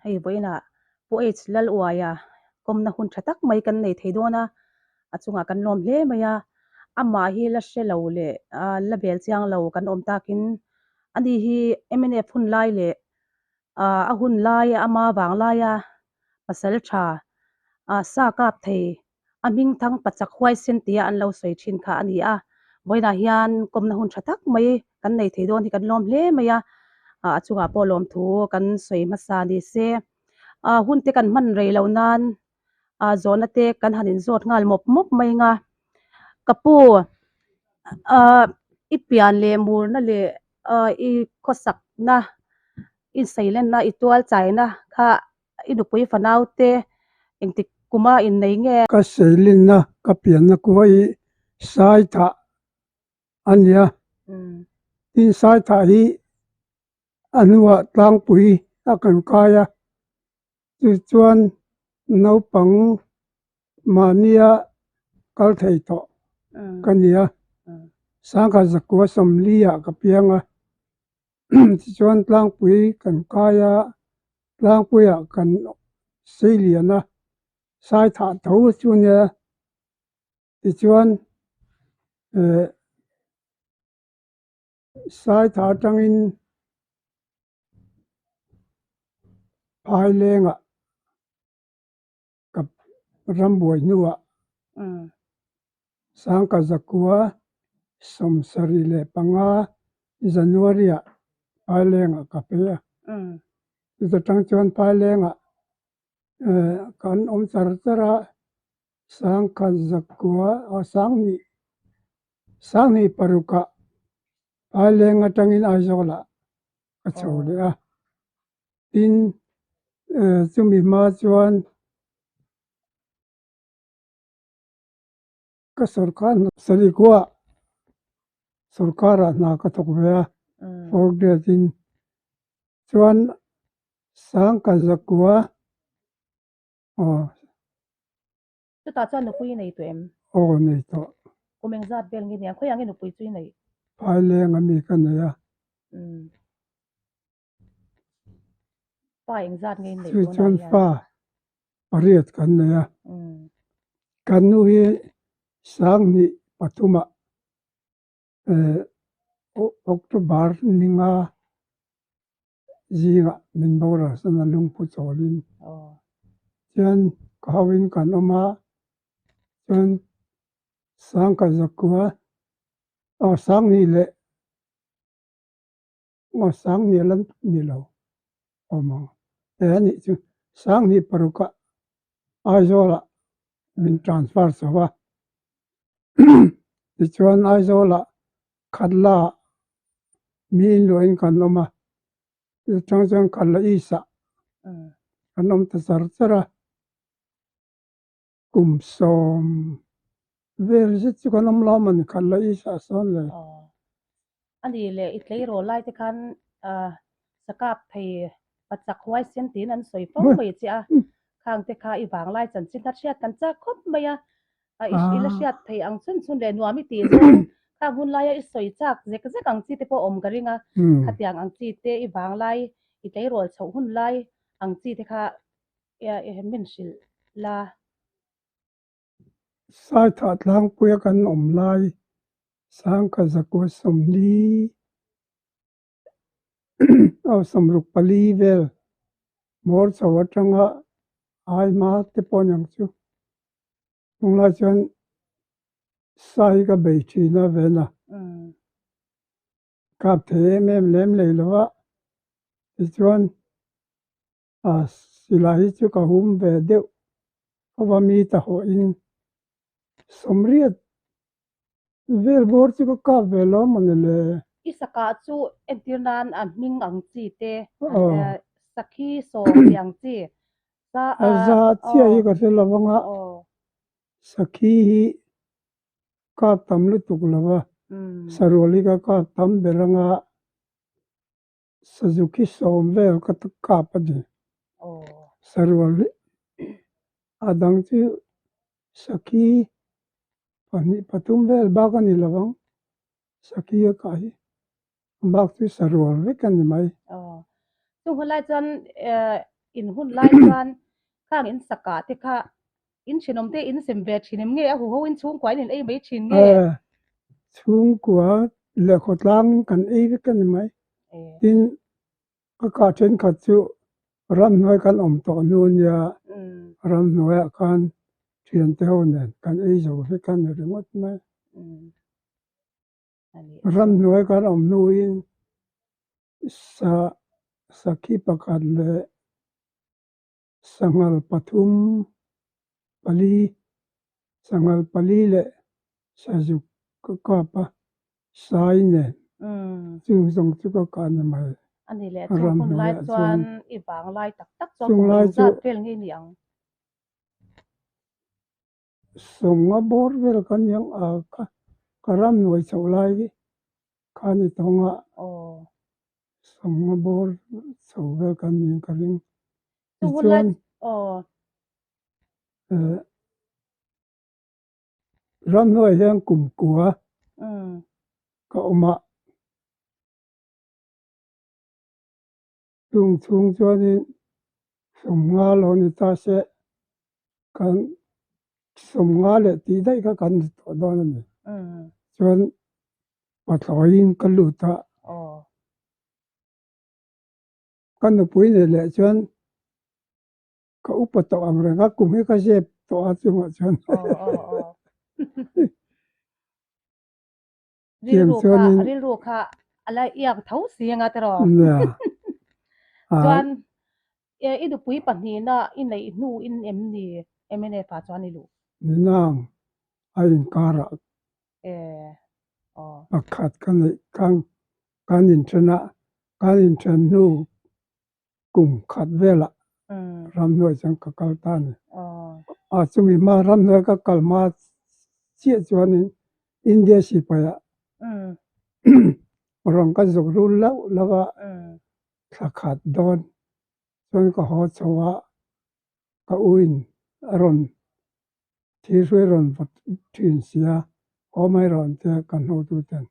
Hei vawiinah Pu H Laluaia kawmna hun tha tak mai kan nei thei dawn a, a chungah kan lawm hle mai a. Amah hi la hre lo leh la bel chiang lo kan awm takin ani hi mnf hun lai leh a hun lai ama vang laia pasal tha sa kap thei a hming thang pachak huaisen tia an lo sawi thin kha a ni a. Vawiinah hian kawmna hun tha tak mai kan nei thei dawn hi kan lawm hle mai a, a chungah pawh lawmthu kan sawi hmasa ni se. Hun te kan hman rei loh nan zawhna te kan han inzawt nghal mawp mawp mai ang a. Ka pu, i pian leh murna leh i khawsakna, i seilenna, i tual chaina kha I nupui fanaute engtik kuma innei nge? Ka seilinna ka pianna kua i Saithah a nia. Tin Saithah hi a hnuah tlangpui a kan kai a, chu chuan naupang mahnia kal thei tawh ka nia. Sangha zakua 40 ah ka piang a. Tichuan tlangpui kan kai a, tlangpuiah kan sei lian a, sai thah tho chu nia. Tichuan eh sai thah atangin phai lengah ka rambuai hnuah Sangka zakua 75 January-ah Phailengah ka pe a. Chuta tang chuan Phailengah kan awm char char a, Sangka zakua 25 26ah Phaileng atangin Aizawlah ka chho leh a. Tin, chumi hma chuan ka sorkar hna Sarikua sorkarah hna ka thawk ve a, fourth grade in chuan Sangka zakua aw. Chutah chuan nupui i nei tawh em? Aw nei tawh. Kum engzat vel nge nia? Khawiah nge nupui chu i neih? Phaileng ami ka nei a. Pa engzat nge in neih Chu dawn ah chuan hian? fa pariat kan nei a. Kan nu hi 2003 ah October ninga zingah min boral san a lungphu chawlin. Chuan ka hoin kan awm a, chuan sangka zakua aw 2000 leh Aw 2000 lan ni lo awm ang e a nih chu 2006 ah Aizawlah min transfer chho a tichuan Aizawlah Khatla ah mi inluahin kan awm a chutang chuan Khatla East ah kan awm ta char char a. Kum 10 vel zet chu kan awm lo a mawni khat la i sah sawn le. Aw. A ni le i tleirawl lai te khan sakap thei pachak huaisen tiin an sawi fo mai che a. Khang te kha i vang lai chanchin kha hriat kan chak khawp mai a. I la hriat thei ang chun chun leh nuam i tih zawng khang hun laia i sawi chak zek zek ang chi te pawh awm ka ring a. Khatiang ang chi te i vang lai i tleirawl chhoh hun lai ang chi te kha Min hrilh la. Saithah tlangpuia kan awm lai sangka zakua 40 aw 64 vel hmawr chho atanga ai hma te pawh niang chu tunglai chuan sa hi ka bei thin a ven a kap thei em em lem lei lo a tichuan A silai hi chu ka hum ve deuh khawp a mi ta hawhin 80 vel bawr chu ka kap ve lo mawni le. I sakah chu entir nan a hming ang chi te, sakhi 10 tih ang chi. A za chiah hi ka hre lo ang a, sakhi hi kap tam lutuk lo va, sarual hi ka kap tam ber ang a. Suzuki 10 vel ka kap a ni. Sarual hi a dang chu sakhi pahnih pathum vel bak a ni lo ang. Sakhi a kah hi a bak chu sarual vek a ni mai. Chung hun lai chuan. In hun lai chuan khang in sakah te kha in thenawm te in sem ve thin em nge a huho in chhungkua in in ei mai thin nge? Chhungkua leh khawtlang kan ei vek a ni mai. Tin, ka kah thenkhat chu ramhnuai kan awm tawh hnu nia ramhnuaiah khan thiante ho nen kan ei zo vek a ni ringawt mai. Ramhnuai kan awm hnuin sa sakhi pakhat leh sanghal pathum pali sanghal pali leh sazuk ka kap a sai nen chung zawng chu ka kah ni mai. Ani leh chung hun lai chuan i vang lai tak tak chuan kum engzat vel nge ni ang? Sawnga bawr vel ka niang a ka ka ramhnuai chhoh lai kha ni tawng a sawnga bawr chho vel ka ni ka ring tichuan eh ramhnuai hian kum kua ka awm a chung chhung chuanin sawmnga lo ni ta se Kan sawmnga leh tih daih kha kan ni tawh dawn a ni. Chuan pathlawiin ka lut a. Ka nupui nei leh chuan ka upa tawh ang reng a, kum hi ka zep tawh a chungah chuan. Rilru kha rilru kha a la iak tho si anga tiraw. Chuan i nupui pahnihna i neih hnu in em ni MNF ah chuan i luh? Ninang a inkarah pakhat ka neih khan kan inthen a, kan inthen hnu kum khat velah ramhnuai chuan ka kal ta a ni. A chumi hma ramhnuai ka kal hma chiah chuanin India sipaiah rawn ka zuk rul lauh lauh a, thla khat dawn chuan ka haw chho a, ka uin a rawn thirhruai rawn va thin sia, haw mai rawn tia kan hotuten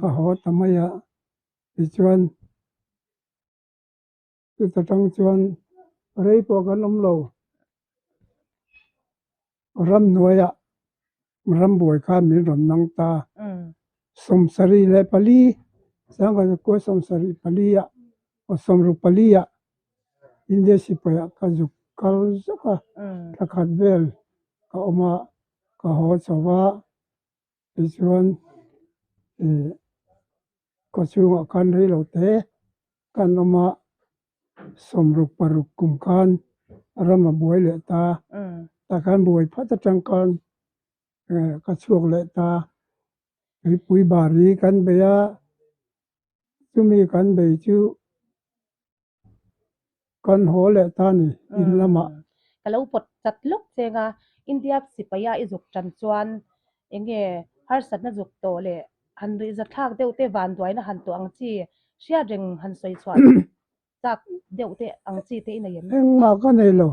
ka haw ta mai a, tichuan. Chuta tang chuan rei pawh kan awm lo. Ramhnuaiah rambuai khan min rawn nang ta. 74, sangkhat 74 ah aw 64 ah India sipaiah ka zuk kal zuk a, thla khat vel ka awm a, ka haw chho va. Tichuan ih khaw chhungah khan rei lo te kan awm a, 66 kum khan ram a buai leh ta, tah khan buai phat atang khan ka chhuak leh ta, tuipui bari kan bei a, chumi kan bei chu Kan haw leh ta ni in lamah. Ka lo pawt chat lawk cheng a, India sipaia i zuk tan chuan enge harsatna zuk tawh leh han nuihza thlak deuh te vanduaina han tawh ang chi hriat reng han sawi chhuah chak deuh te ang chi te i nei em? Engmah ka nei lo,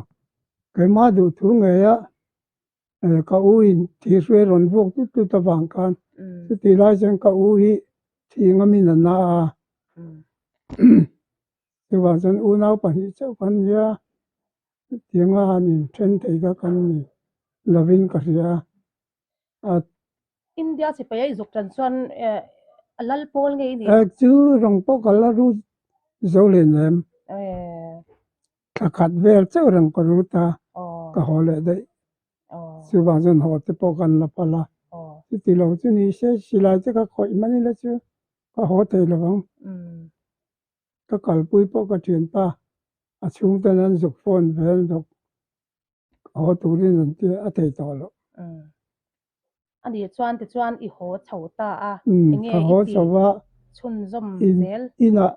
keimah duh thu ngei a ka u in thihruai rawn vuak tut tut avang khan chutih lai chuan ka u hi thih ngamin a na a, chuvang chuan unau pahnih chauh kan nia chutianga han inthen thei kha kan ni lovin ka hria a. India sipai a i zuk tan chuan a lal pawl ngei ni? Chu rawng pawh ka la ru zo hleinem. Thla khat vel chauh reng ka rut a, ka haw leh daih. Chuvang chuan haw te pawh kan la palh a, chuti lo chu ni se silai te ka khawih man ila chu ka haw thei lo vang. Ka kalpui pawh ka thianpa a chhungten an zuk phone ve an zuk haw turin an ti a thei tawh loh. A nih chuan tichuan i haw chho ta a, enge ka haw i tih chho a, chhunzawm zel? Inah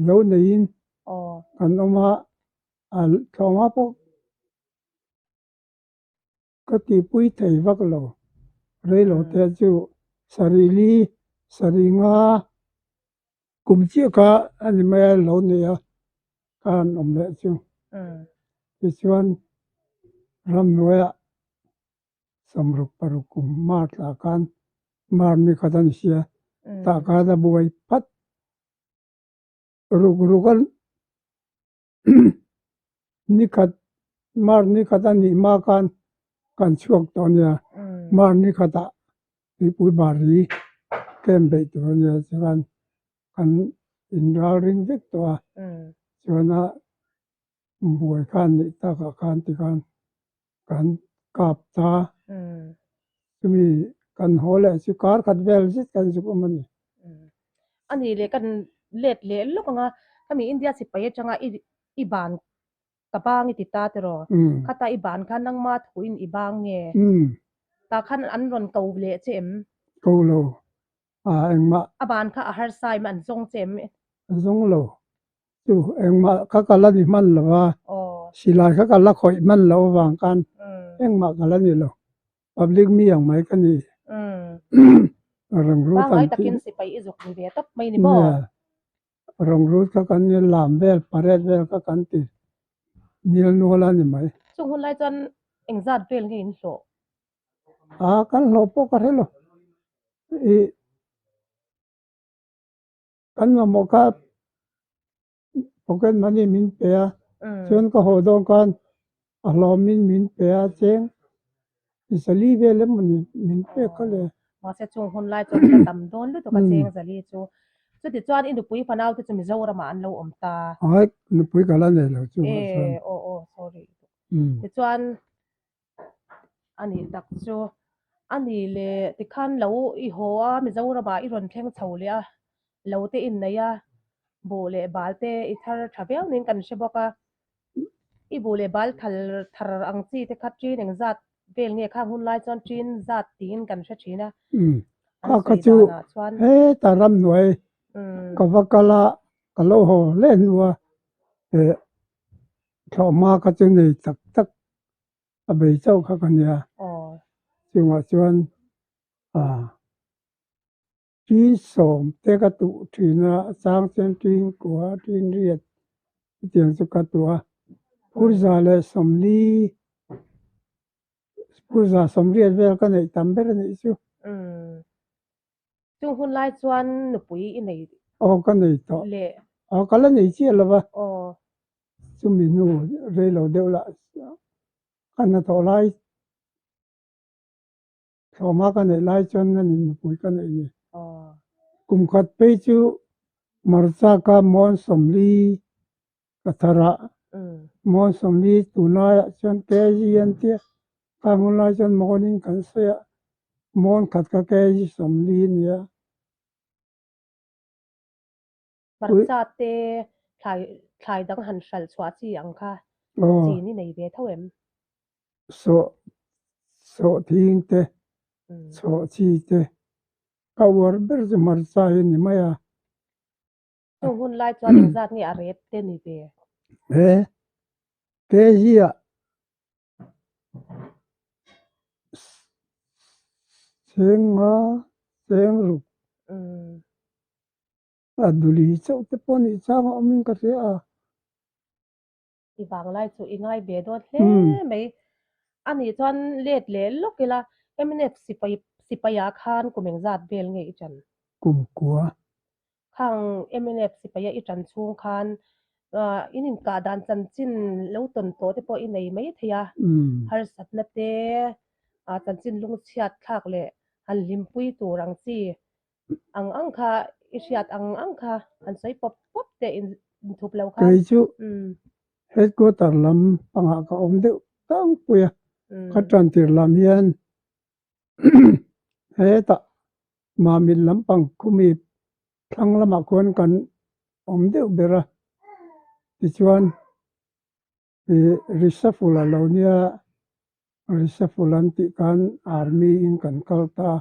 lo neiin kan awm a, a tlawmah pawh ka tihpui thei vak lo. Reilo te chu sarih li, sarih nga kum chiah kha a ni mai a lo nei a, ka han awm leh chu. Tichuan ramhnuaiah 66 kum March ah khan March ni khat a ni sia, tah khan a buai phat ruk ruk a. Nikhat March nikhat a nih hma khan kan chhuak tawh a nia. March nikhatah tuipui bari camp beih tur a nia chuan kan inralring vek tawh a. Chuan a buai khan neih takah khan tikhan kan kap ta. Chumi kan haw leh chu kar khat vel zet kan zuk awm a ni. A nih leh kan let leh lawk ang a, khami India sipai atanga i i ban ka bang i ti ta tiraw? Khata i ban khan nangma thuin i bang nge? Tah khan an rawn ko leh che em? Ko lo. A engmah. A ban kha a harsa em an zawng che em? An zawng lo. Chu engmah kha ka la ni hman lo va, silai kha ka la khawih hman lo avang khan engmah ka la ni lo. Public mi ang mai ka ni. Rangrut an Pangngai takin sipai i zuk ni ve tawp mai ni maw? Nia, rangrut kha kan ni lam vel, parade vel kha kan ti nil nual a ni mai. Chung hun lai chuan engzat vel nge in hlawh? A, kan hlawh pawh ka hre lo. I kan mamawh kha pocket money min pe a, chuan ka haw dawn khan a hlawmin min pe a cheng zali vel emawni min pek kha le. Mahse chung hun lai chuan ka tam dawn lutuk a cheng zali chu. Chuti chuan i nupui fanau te chu Mizoramah an lo awm ta. Ai nupui ka la nei lo chungah chuan. E aw aw sorry. Tichuan A nih tak chu. A nih leh tikhan lo i haw a, Mizoramah i rawn thleng chho leh a, lo te inneih a, buh leh bal te i thar tha viau niin kan hre bawk a. I buh leh bal thal thar ang chi te kha ṭin engzat vel nge khang hun lai chuan ṭin zat tiin kan hre ṭhin a. An Kha kha sawi chu danah chuan. Heta ramhnuai ka va kal a, ka lo haw hle hnu a, eh thlawhhma kha chu nei tak tak a bei chauh kha ka nia. Chungah chuan ah tin sawm te ka tuh thin a, a chang chuan tin kua, tin riat chutiang chu ka tuh a. Phurza leh sawmli, phurza sawmriat vel ka neih tam ber a nih chu. Chung hun lai chuan nupui i nei. Aw ka nei tawh. Leh. Aw ka la nei chiah lo va. Aw. Chumi hnu rei lo deuh lah ka hnathawh lai thlawhhma ka neih lai chuan a ni nupui ka neih ni. Aw. Kum khat phei chu Marchaka Mawn Sawmli ka thar a, Mawn Sawmli tunlaiah chuan kg an tia, khang hun lai chuan Mawnin kan sawi a, Mawn khat kha kg 40 a nia. Hmarcha te thlai thlai dang han hralh chhuah chi ang kha chin i nei ve tho em? Sawh sawh thing te, chhawh chi te, ka uar ber chu hmarcha hi a ni mai a. Chung hun lai chuan engzat nge a rep te ni ve? He kg ah Cheng nga, cheng ruk. A duli chauh te pawh nih chang a awmin ka hria a. I vang lai chu i ngai ve dawn hle mai. A nih chuan let leh lawk ila mnf sipai sipaiah khan kum engzat vel nge i ṭan? Kum kua. Khang mnf sipaia i ṭan chhung khan in inkah dan chanchin lo tawn tawh te pawh i nei mai thei a, harsatna te, chanchin lungchhiat thlak leh han hlimpui tur ang chi ang ang kha i hriat ang ang kha han sawi pawp pawp teh inthup lo khan. Kei chu headquarter lam pangah ka awm deuh tlangpui a, ka ṭan tir lam hian Hetah Mamit lampang khumi thlang lamah khuan kan awm deuh ber a, tichuan ih reshuffle a lo nia, reshuffle an tih khan army in kan kal ta,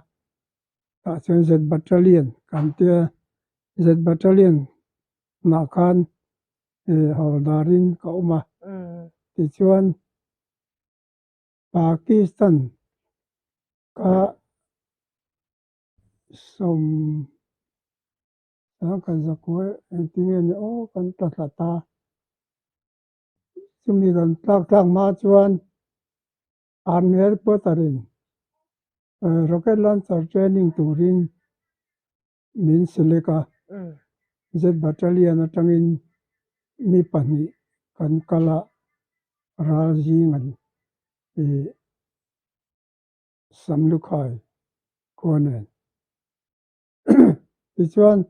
tah chuan Z battalion kan tia, Z battalion hnah khan ih hawldarin ka awm a, tichuan. Pakistan ka sawm chuan kan zakua engtin nge ni aw kan tla thla ta chumi kan tlak tlak hma chuan army headquarter in rocket launcher training turin min select a Z battalion atangin mi pahnih. kan kal a, ral zing an ih Samlukhai khua nen. Tichuan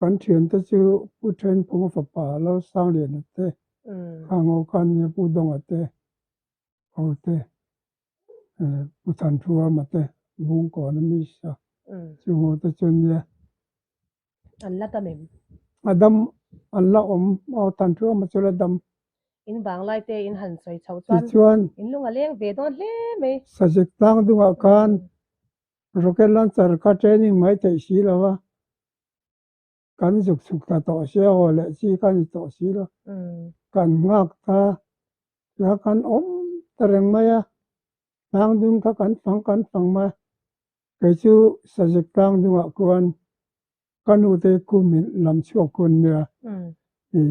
kan thiante chu Pu Thenphunga fapa Lalsangliana te, Khango Khan Pu Dawnga te, ho te, Pu Thanthua te, Bungkawna mi sa chung ho te chu nia. An la dam em? A dam, an la awm, aw Thanthua chu la dam. In vanglai te in han sawi chho chuan in lung a leng ve dawn hle mai. Sazek tlang dungah khan Rocket launcher kha training mai theih si lo a, kan zuk chhuk ta tawh sia aw leh chi kha ni tawh si lo. Kan nghak ta, tia kan awm ta reng mai a, tlang dung kha kan fang kan fang mai a, kei chu Sazek tlang dungah khuan ka nu te kum in lam chhuak hun nia i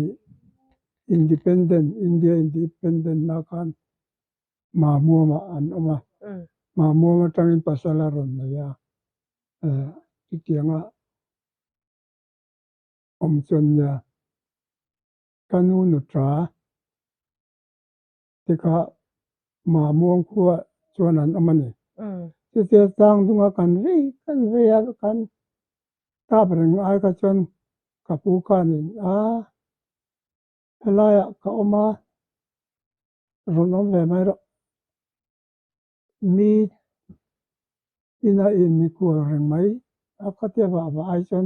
independent India independent na khan Mahmuamah an awm a, Mahmuam atangin pasal a rawn nei a, chutianga awm chuan nia ka nu nutra te kha Mahmuam khua chuan an awm a ni. Chutia tlang dunga kan vei kan vei a, kan tap reng ai kha chuan ka pu khanin a helaiah ka awm a, rawn awm ve mai rawh. Mi ina in mi kual reng mai a khatia vah vah ai chuan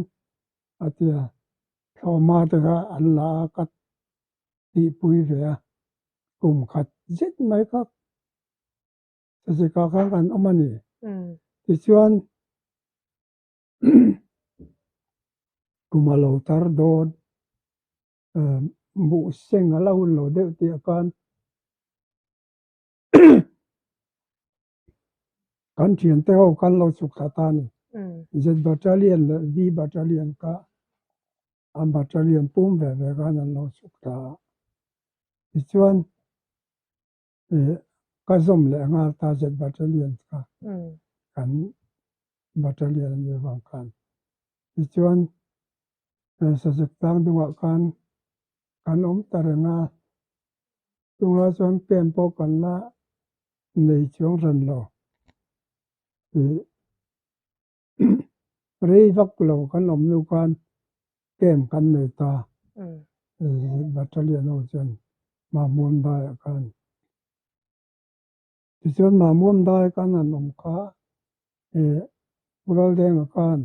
a ti a, thlawhhma te kha an la a ka tihpui ve a, kum khat zet mai kha Sazika khan kan awm a ni. Tichuan kum a lo tar dawn buh seng a la hun lo deuh tih ah khan kan thiante ho khan lo chhuk thla ta a ni. Z Battalion leh V Battalion kha an battalion pum ve ve khan an lo chhuk thla a. Tichuan ka zawm leh nghal ta Z Battalion kha kan battalion a nih avang khan. Tichuan Sazuk tlang dungah khan kan awm ta reng a, chunglai chuan camp pawh kan la nei chuang hran lo. Ih rei vak lo kan awm hnu khan camp kan nei ta, battalion ho chuan Mahmuam daiah khan. Tichuan Mahmuam dai khan an awm kha ih Raldenga khan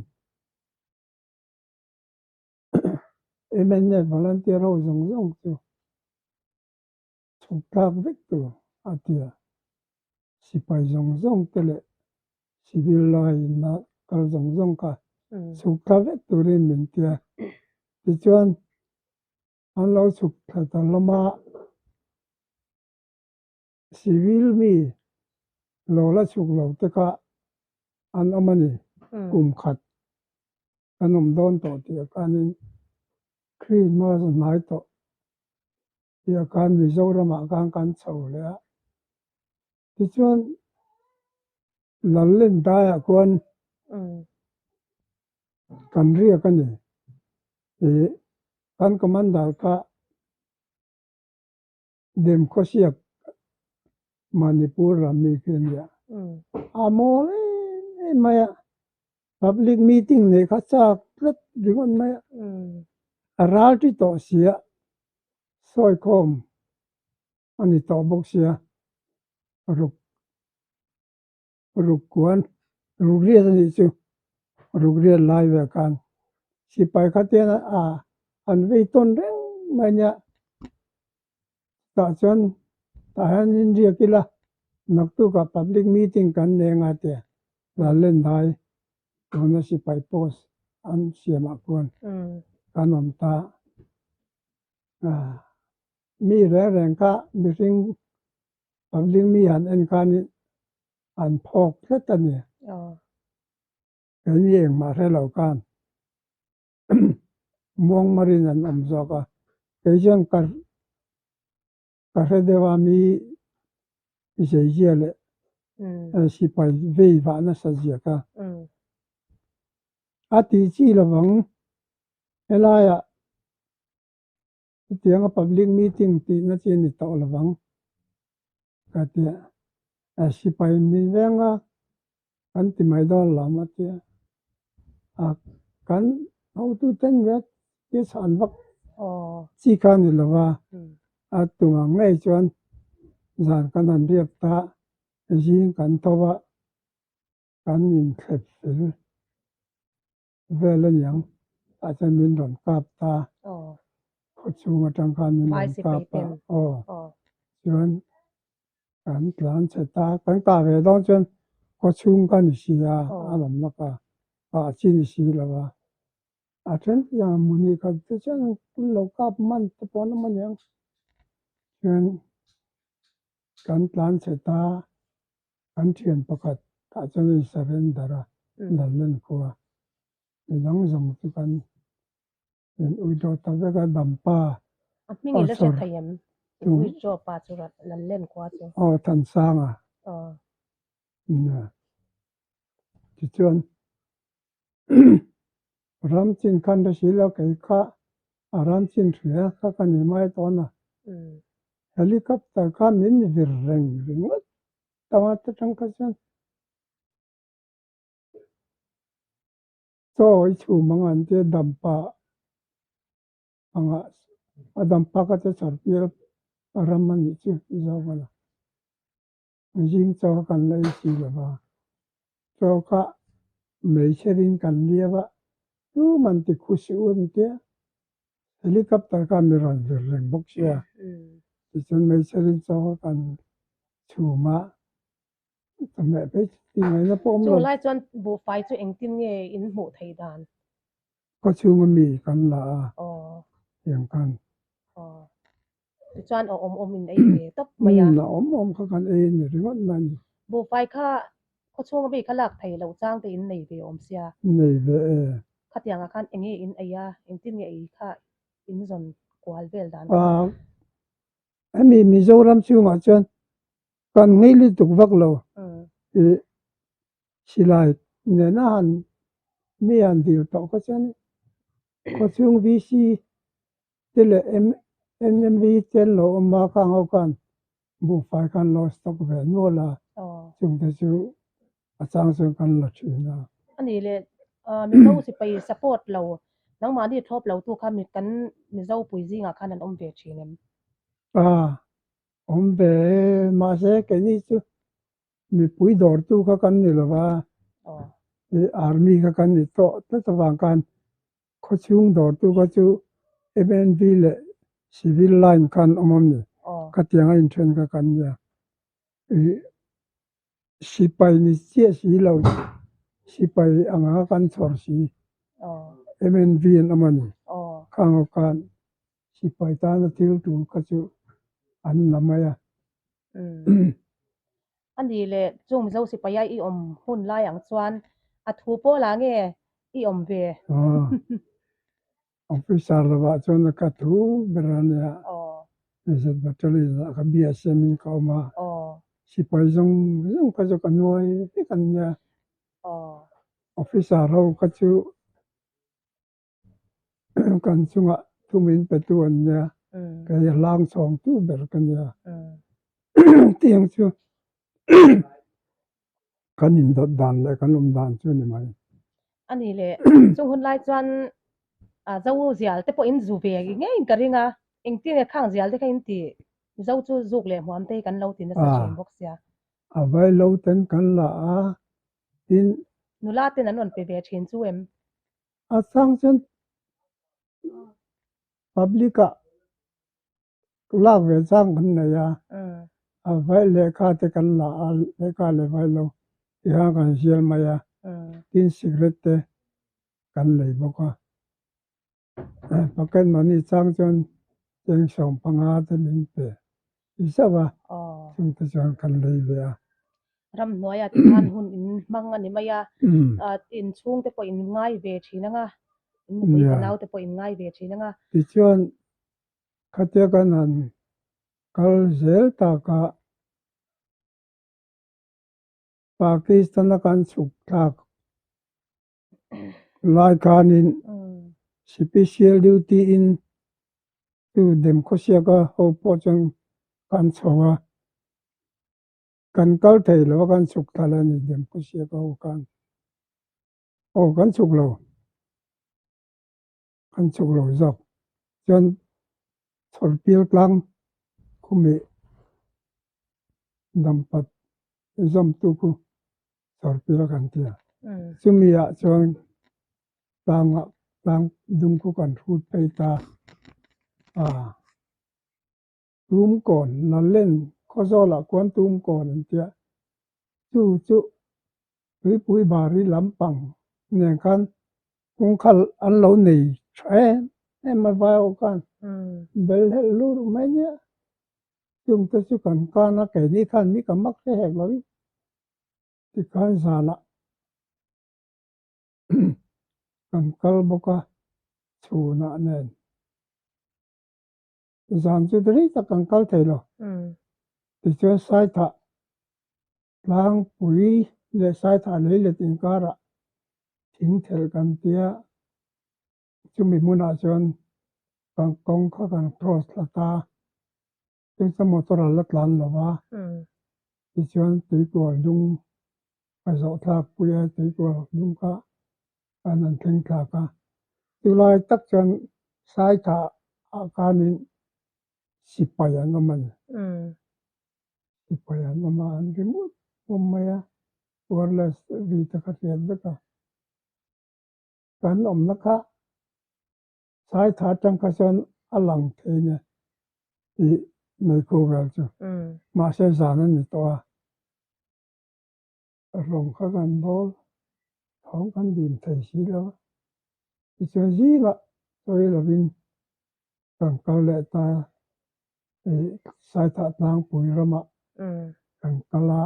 MNF volunteer ho zawng zawng chu chhuk tlak vek tur a ti a, sipai zawng zawng te leh civil line a kal zawng zawng kha chhuk thla vek turin min ti a, tichuan an lo chhuk thla ta hlawm a, civil mi lo la chhuk lo te kha an awm a ni, kum khat kan awm dawn tawh tih ah khanin Christmas a hnai tawh tih ah khan Mizoram ah khan kan chho leh a, tichuan Lallen daiah khuan kan riak a ni, ih kan commander kha Demkhawsiak Manipur ram mi khi a nia. A mawl em em mai a, public meeting neih kha chak tlat ringawt mai a, a ral ti tawh sia, sawi khawm a ni tawh bawk sia, ruk ruk kuan ruk riat a nih chu, ruk riat lai vel khan sipai kha te a an vei tawn reng mai nia, tah chuan tah hian in riak ila naktukah public meeting kan nei anga tia Lalendai tuna sipai post an siamah khuan kan awm ta a, mi reng reng kha mihring Public mi han en khanin an phawk tlat a ni. Keini engmah hre lo khan muangmarin an awm zawk a, kei chuan ka ka hre deuh a mi zeizia leh sipai vei vah nasa zia kha a tih chi lovang helaiah. Chutianga public meeting tihna chi a ni tawh lovang ka ti a. Sipai mi venga kan ti mai dawn lam a ti a. Kan hotuten ve ti chhan vak chi kha a ni lo va, a tum ang ngei chuan zan kan han riak ta, zing kan tho a, kan inthlep fel vel a niang tah chuan min rawn kap ta khaw chhung atang khan min rawn kap a aw chuan kan tlan chhe ta kan kah ve dawn chuan khaw chhung ka ni si a a rawn lawk a kah chi ni si lo a a then chiang a muni khat te chuan an lo kap man te pawh an awm a niang chuan kan tlan chhe ta. Kan thian pakhat tah chuan a in surrender a, Lallen khua. Midang zawng chu kan in withdraw ta vek a, Dampa. A hming i la hre thei em? In withdraw pa chu Lallen khua chu. Aw, Thansanga. Aw. Nia. Tichuan ram chin khan hre si lo kei kha a ram chin hria kha ka ni mai dawn a. Helicopter kha min vir reng ringawt tawng a tang kha chuan chaw i chhum ang an tia dampa anga a dampa kha chu chawrpial ram a nih chu zawk a la. Zing chaw kan la ei si lo va, chaw kha hmeichherin kan liau a, tuman ti khu si u an tia, helicopter kha mi rawn vir reng bawk sia, tichuan hmeichherin chaw kha kan chhum a, chawhmeh phei chu tih ngaihna pawh awm lo. Chung lai chuan buhfai chu engtin nge in hmuh theih dan? Khaw chhunga mi kan la a, tiang khan. Tichuan a awm awm in ei ve tawp mai a. A awm awm kha kan ei a ni ringawt mai a ni. Buhfai kha khaw chhunga mi kha lak thei loh chang te in nei ve awm sia. Nei ve e. Khatiang ah khan eng nge in ei a, engtin nge ei kha in zawn kual vel dan kha. Hemi Mizoram chhungah chuan kan ngei lutuk vak lo. Ih silai nena han mi han dil tawh kha chuan khaw chhung VC te leh NMV te an lo awm a, khang ho khan buhfai khan lo stock ve nual a, chungte chu a chang chuan kan la thin a. A nih leh Mizo sipai support lo, nangmahni thlawp lo tu kha kan Mizo pui zingah khan an awm ve thin em? A, awm ve e, mahse keini chu Mipui dawrtu kha kan ni lo va, Army kha kan ni tawh tlat avang khan khawchhung dawrtu kha chu MNV leh Civil line khan awm awm ni. Khatiang a inthen kha kan nia. Sipai ni chiah si lo, sipai anga kan chhawr si MNV an awm a ni. Khang ho khan sipai tana thil tur kha chu an la mai a. A ni leh chung Mizo sipaia i awm hun lai ang chuan a thu pawl ah nge i awm ve? Officer lovah chuan ka thu ber a nia. Zet Battalion ah ka BSM in ka awm a. Sipai zawng zawng kha chu ka nuai vek a nia. Officer ho kha chu Kan chungah thumin petu an nia, kei a hlang chhawngtu ber ka nia. Tiang chu kan indawt dan leh kan awm dan chu a ni mai. A ni le, chung hun lai chuan zo zial te pawh in zu ve ngeiin ka ring a, engtin nge khang zial te kha in ti zo chu zuk leh hmuam te hi kan lo ti nasa thin bawk sia. A vailo ten kan la a, tin. Nula ten an rawn pe ve thin chu em? A chang chuan public ah lak ve chang kan nei a, a vai lehkha te kan la a, lehkha leh vai lo ti khan kan zial mai a, tin cigarette te kan lei bawk a, pocket money chang chuan cheng 15 te min pe zauh a, chungte chuan kan lei ve a. Ramhnuaia ti khan hun in hmang a ni mai a, in chhungte pawh in ngai ve thin ang a, in nupui fanau te pawh in ngai ve thin ang a. Tichuan khatia kan han kal zel taka Pakistan a kan chhuk thlak lai khanin special duty in. Chu Demkhawsiaka ho pawh chuan kan chho a, kan kal thei lo a kan chhuk thla a ni Demkhawsiaka ho khan. Aw kan chhuk lo, kan chhuk lo zawk. Chuan Chhawrpial tlang khumih dampat zawmtu khu Chhawrpial kan ti a. Chumi ah chuan tlangah tlang dung khu kan hrut phei ta a. Tumkawn Nallen Khawzawlah khuan Tumkawn an tia. Chu chu Tuipui Bari lampang nen khan kawngkhal an lo nei tha em em a vai ho khan bel helh lut mai nia. Chungte chu kan kan a keini khan mi ka mak hre hek lo i tikhan zanah kan kal bawk a chhunah nen. Zan chu rei tak kan kal thei lo. Tichuan Saithah tlangpui leh Saithah leilet inkarah thing thelh kan tia chumi hmunah chuan kan kawng kha kan cross thla ta. Chungcha motor a la tlan lo va, tichuan tuikual dung a zawh thlak pui a, tuikual dung kha an han thleng thlak a. Chulai tak chuan Saithah ah khanin sipai an awm a ni. Sipai an awm a, an ri mup mup mai a, wireless ri te kha hriat vek a. Kan awmna kha Saitha atang kha chuan a lang thei nia tih meikhu vel chu. Mahse zan a ni tawh a, rawng kha kan bawl thawng kan dim thei si lo a. Tichuan zingah sawi lovin kan kal leh ta ih Saithah tlangpui ramah kan kal a,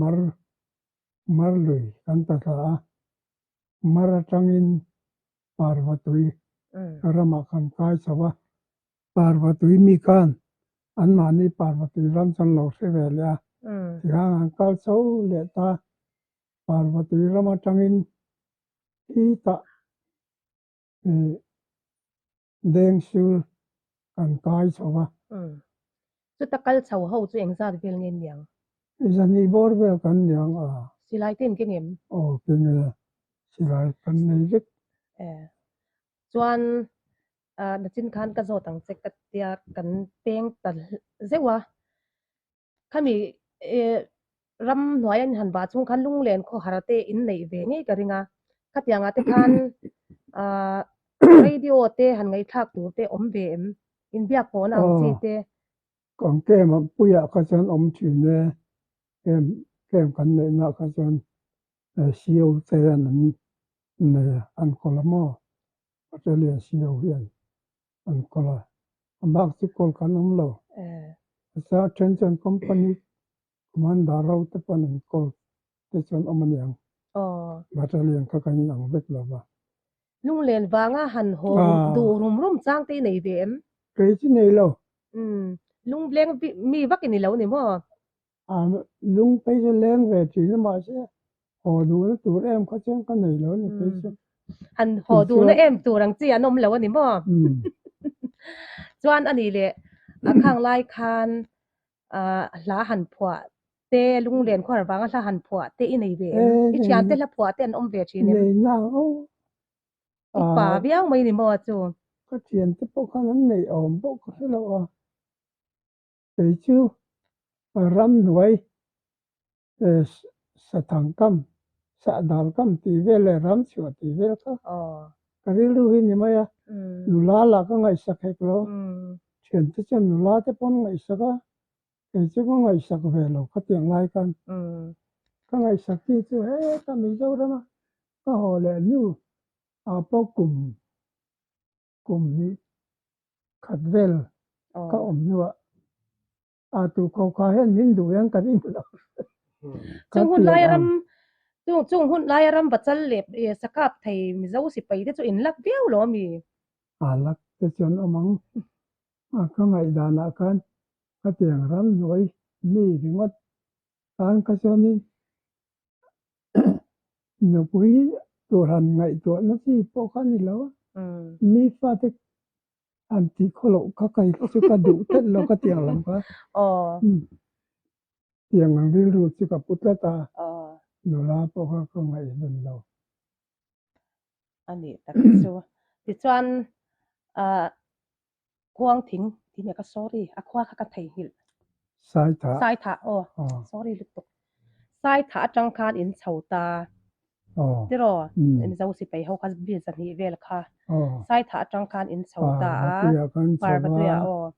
mar mar lui kan ta thla a, mar atangin Parvatui ramah kan kai chho a, Parvatui mi khan anmahni Parvatui ram chu an lo hre ve leh a, tikhan an kal chho leh ta, Parvatui ram atangin khitah ih Dengsul kan kai chho a. Chuta kal chho ho chu engzat vel nge niang? Zani bawr vel kan niang a. Silai te in keng em? Aw keng e, silai kan nei vek. E. Chuan nachin khan ka zawt ang che ka tia kan peng ta zeuh a. Khami ram hnuai an han vah chung khan lunglen khawhar te in neih ve ngei ka ring a, khatiangah te khan ah radio te han ngaihthlak tur te awm ve em? Inbiak pawhna ang chi te. Kan camp ah puiah kha chuan awm thin e, camp camp kan neihna kha chuan CO te hian an nei a, an kawl a maw? Battalion CO hian. an kawl a, a bak chu kawl kan awm lo. Nasa a then chuan company commander ro te pawn an kawl te chuan awm a niang. Battalion kha kan inang vek lo va. Lunglen vanga han haw duh rum rum chang te i nei ve em? Kei chu nei lo. Lungleng mi vak i ni lo ni maw? A lung phei chu leng ve thin a mahse haw duhna tur em kha chuan ka nei lo a ni phei chu. Han haw duhna em tur ang chi an awm lo a ni maw? Chuan a nih leh a khang lai khan hla han phuah te lunglen khuar vanga hla han phuah te i nei ve em? I thian te hla phuah te an awm ve thin em? Nei nang aw. I pa viau mai ni maw chu? Ka thian te pawh khan an neih awm pawh ka hre lo a. Kei chu ramhnuai sathang kam, sahdal kam tih vel leh ramchhuah tih vel kha ka rilru hi ni mai a, nula lah ka ngaihsak hek lo, thiante chuan nula te pawn ngaihsak a, kei chu ka ngaihsak ve lo khatiang lai khan ka ngaihsak chi chu heta Mizoram a ka haw leh hnu ah pawh kum Kum hnih khat vel ka awm hnuah a tu kho kha hian min duh hian ka ring lo. Chung hun lai ram chung chung hun lai ram bachal leh sakap thei Mizo sipai te chu in lak viau lo ami? A lak te chuan awm ang. A ka ngaihdanah khan khatiang ram hnuai mi ringawt tan kha chuanin Nupui tur han ngaihtuahna chi pawh kha a ni lo a, mi fate An tih khaw loh kha ka chu ka duh tlat lo ka tiang lam kha. Tiang ang rilru chu ka pu tlat a, nula pawh kha ka ngaihven lo. A nih tak chu. Tichuan Khuang thing tih nia ka sorry a khua kha ka theihnghilh. Saithah. Saithah aw sorry lutuk. Saithah atang khan in chho ta tiraw Mizo sipai ho kha bil zahnih vel kha Saithah atang khan in chho ta a Parvatuia aw.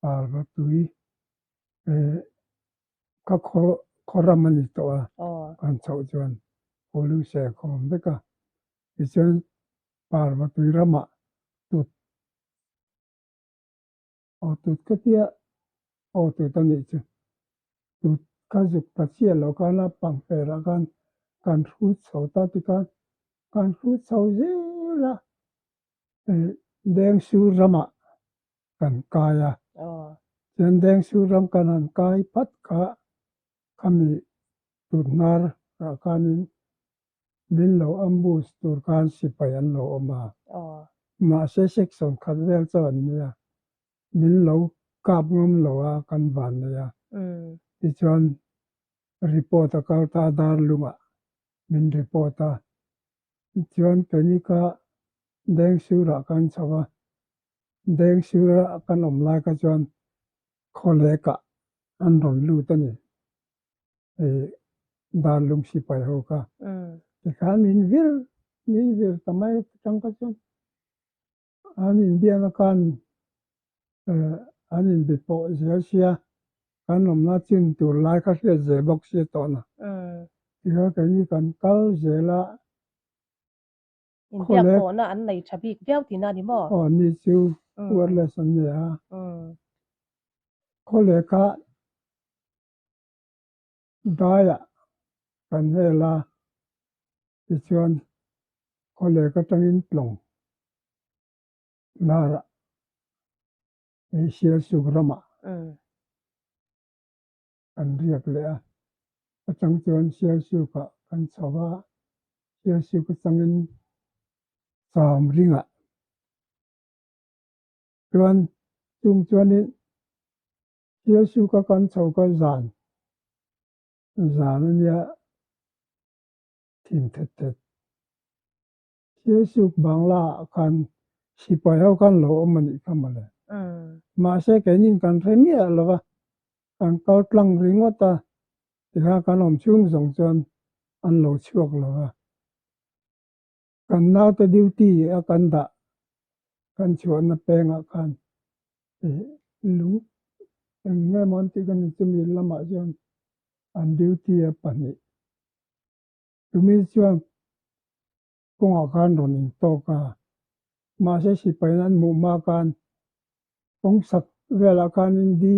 Parvatui ka khaw khaw ram a ni tawh a kan chhoh chuan Pawluse a khawm vek a tichuan Parvatui ramah tut aw tut ka tia aw tut a nih chu tut ka zuk ta chiah lo khan a pangperah khan kan hrut chho ta tikhan kan hrut chho zel a Dengsur ramah kan kai a chuan Dengsur ram kan han kai phat kha khami tut hnar ah khanin Min lo ambush tur khan sipai an lo awm a, mahse section khat vel chauh an nia, min lo kap ngam lo a kan van nei a, tichuan report a kal ta Darlungah min report a, tichuan keini kha Dengsurah kan chho a, Dengsura kan awm lai kha chuan khawlekah an rawn lut a ni. Darlung sipai ho kha tikhan min vir min vir ta mai atang kha chuan an inbiakna khan an inbe pawh zel sia kan awmna chin tur lai kha hriat zel bawk sia tawhna tikhan keini kan kal zel a. Inbiak pawhna an nei tha bik viau tihna a ni maw? Aw ni chu wireless an nei a khawleh kha Daiah kan hel a, tichuan khawlek atangin tlawng hnarah hei Sialsuk ramah kan riak leh a, atang chuan Sialsukah kan chho a, Sialsuk atangin Chamringah chuan chung chuanin Sialsuk a kan chho ka zan zan a nia thin thet thet. Sialsuk Bangla ah khan sipai ho khan lo awm a nih kha mawle. Mahse keinin kan hre miah lo va, kan kal tlang ringawt a, tikhan kan awm chhung zawng chuan an lo chhuak lo va. Kan naute duty a kan dah kan chhuahna pengah khan lung eng nge maw an tih ka ni chumi lamah chuan an duty a pahnih chumi chuan kawngah khan rawn intawk a mahse sipai an hmuh hma khan kawng sak velah khanin di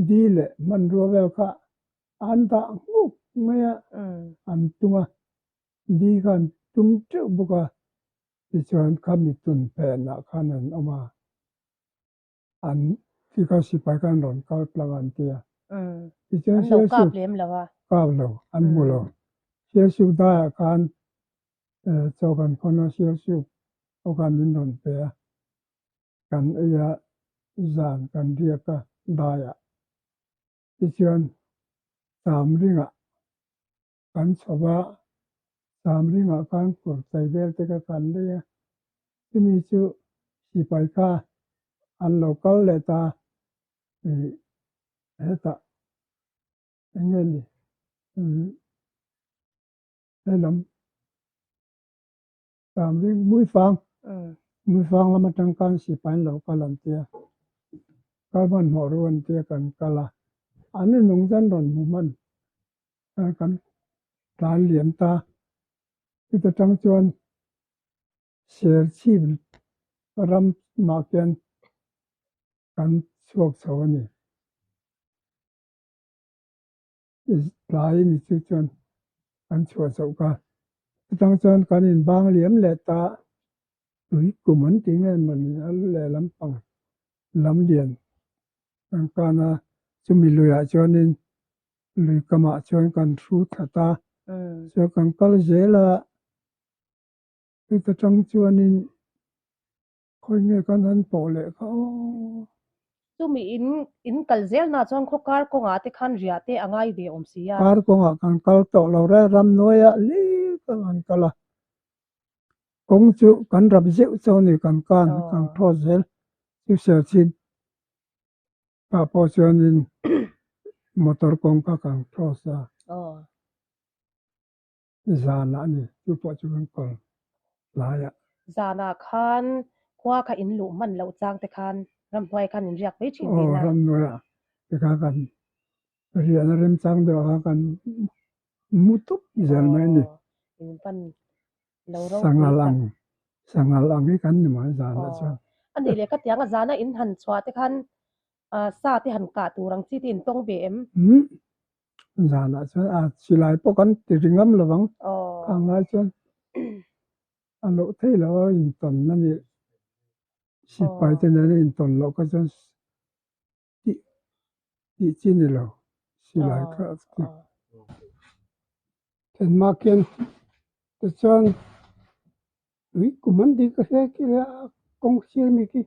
di leh hmanrua vel kha an dah nghuk mai a an tung a. Di khan tum teuh bawk a, tichuan kha mitun phenah khan an awm a, an khi kha sipai khan rawn kal tlang an ti a. Tichuan An lo kap lem lo a. Kap lo, an hmu lo. Sialsuk daiah khan chaw kan khawn a, Sialsuk ho khan min rawn pe a, kan ei a, zan kan riak a daiah. Tichuan Chamringah Kan chho a, Chamringah khan kur chei vel te kha kan lei a, chumi chu sipai kha an lo kal leh ta ih hetah eng nge ni helam Chamring Muifang Muifang lam atang khan sipai an lo kal an tia kal hmanhmawh ru an tia kan kal a, an nung chuan rawn hmu hman. kan tlan liam ta. Chuta tang chuan Serchhip ram mah khian kan chhuak chho a ni. Tlai ni chu chuan kan chhuah chhoh kha. Chutang chuan kan inbang liam leh ta tui kum an tih nge mawni a lehlam pang lam lian kan kan a, chumi luiah chuanin Lui kamah chuan kan thu that a, chuan kan kal zel a, chuta tang chuanin. Khawi nge kan han pawh leh kha aw. Chumi in in kal zel na chuan khaw kar kawngah te khan riah te a ngai ve awm si a. Kar kawngah kan kal tawh lo reng ramhnuaiah lik a kan kal a. Kawng chu kan rap zeuh chauh a ni kan kan kan cross zel chu Serchhip ah pawh chuanin motor kawng kha kan cross a. Zanah a ni, chu pawh chu kan kal laiah. Zanah khan khua kha in luh hman loh chang te khan ramhnuai khan in riak mai thin tihna. Aw, ramhnuaiah te kha kan riahna remchang deuh ah khan kan mu tup zel mai a ni. Aw, in pan lo ropui tak. Sangal ang, sangal ang hi kan ni mai zanah chuan. Aw, a nih leh khatiang a zana in han chhuah te khan sa te han kah tur ang chi te in tawng ve em? Umm, Zanah chuan a silai pawh kan ti ri ngam lo vang. Ka ngai chuan a loh theih loh a intawn a nih. Sipai te nena intawn loh kha chuan tih tih chi ni lo silai kha chu. Thenmak hian tichuan tui kum an dik a hre khi a kawng sir mi khi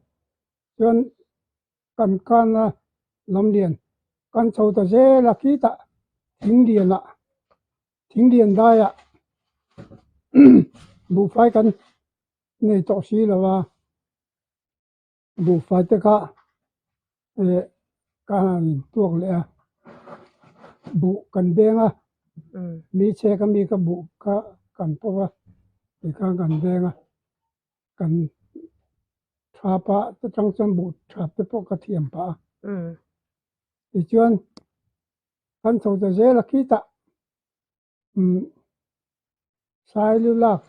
chuan Kan kana lamlian kan chho ta zel a khitah thinglianah thinglian daiah buhfai kan nei tawh si lo a, buhfai te kha eh ka han tuak leh a, buh kan beng a, mi chhek a mi kha buh kha kan pawp a tikhan kan beng a. Kan thap a ta tang chuan buh thap te pawh ka thiam pah a. Tichuan kan chho ta zel a khitah umm Sailu lak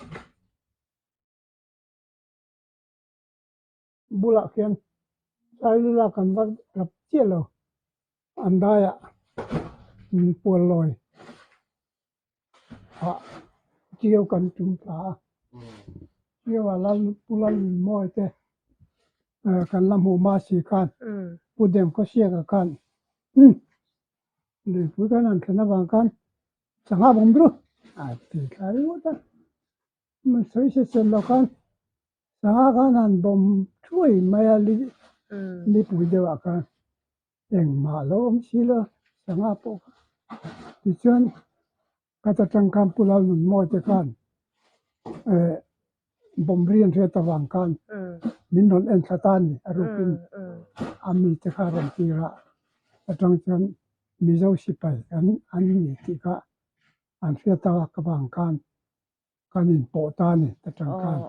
bulah khian Sailu lak kan va rap chiah lo an daiah puallawi ah Ṭiau kan tum thla a, Ṭiau ah Lal Pu Lalnunmawi te kan la hmuh hma si khan Pu Demkhawsiaka khan luipui kan han thlen avang khan sangha bawm ru a ti thla ringawt a, sawi se sel lo khan sangha khan han bawm thuai mai a lipui deuh ah khan. Engmah lo awm si lo, sangha pawh kha. Tichuan, ka ta tang khan Pu Lalnunmawi te khan eh bawm ri an hriat avang khan min rawn en thla ta a ni, a rukin a mi te kha a rawn tir a. Atang chuan Mizo sipai an an ni tih kha an hriat a avang khan kan inpawh ta a ni ta tang khan.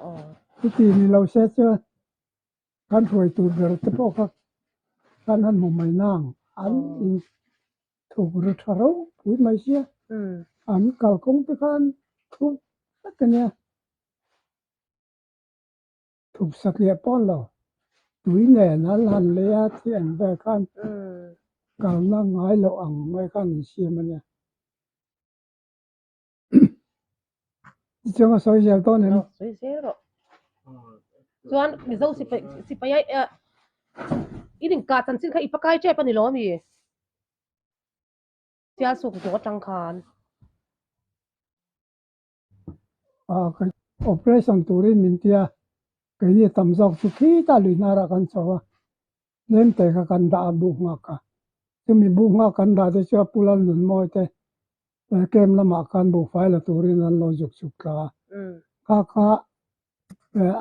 Chuti ni lo se chuan Kan hruai tur ber te pawh kha kan han hmu mai nang an in thuk ri tha ropui mai sia an kalkawng te khan thuk vek a nia thuk satliah pawh an lo tui nen an han lei a thi ang vel khan kalna ngai loh ang mai khan an siam a nia. Tichuan ka sawi zel dawn em? Sawi zel rawh. Chuan Mizo sipai sipai a in inkah chanchin kha i pakai tep a ni lo ami? Sialsuk zawh atang khan. Operation turin min tia keini tam zawk chu khitah lui hnarah kan chho a. Tlem te kha kan dah a buh nghak a, chumi buh nghak kan dah te chu a pu Lalnunmawi te camp lamah khan buhfai la turin an lo zuk chuk tla a, kha kha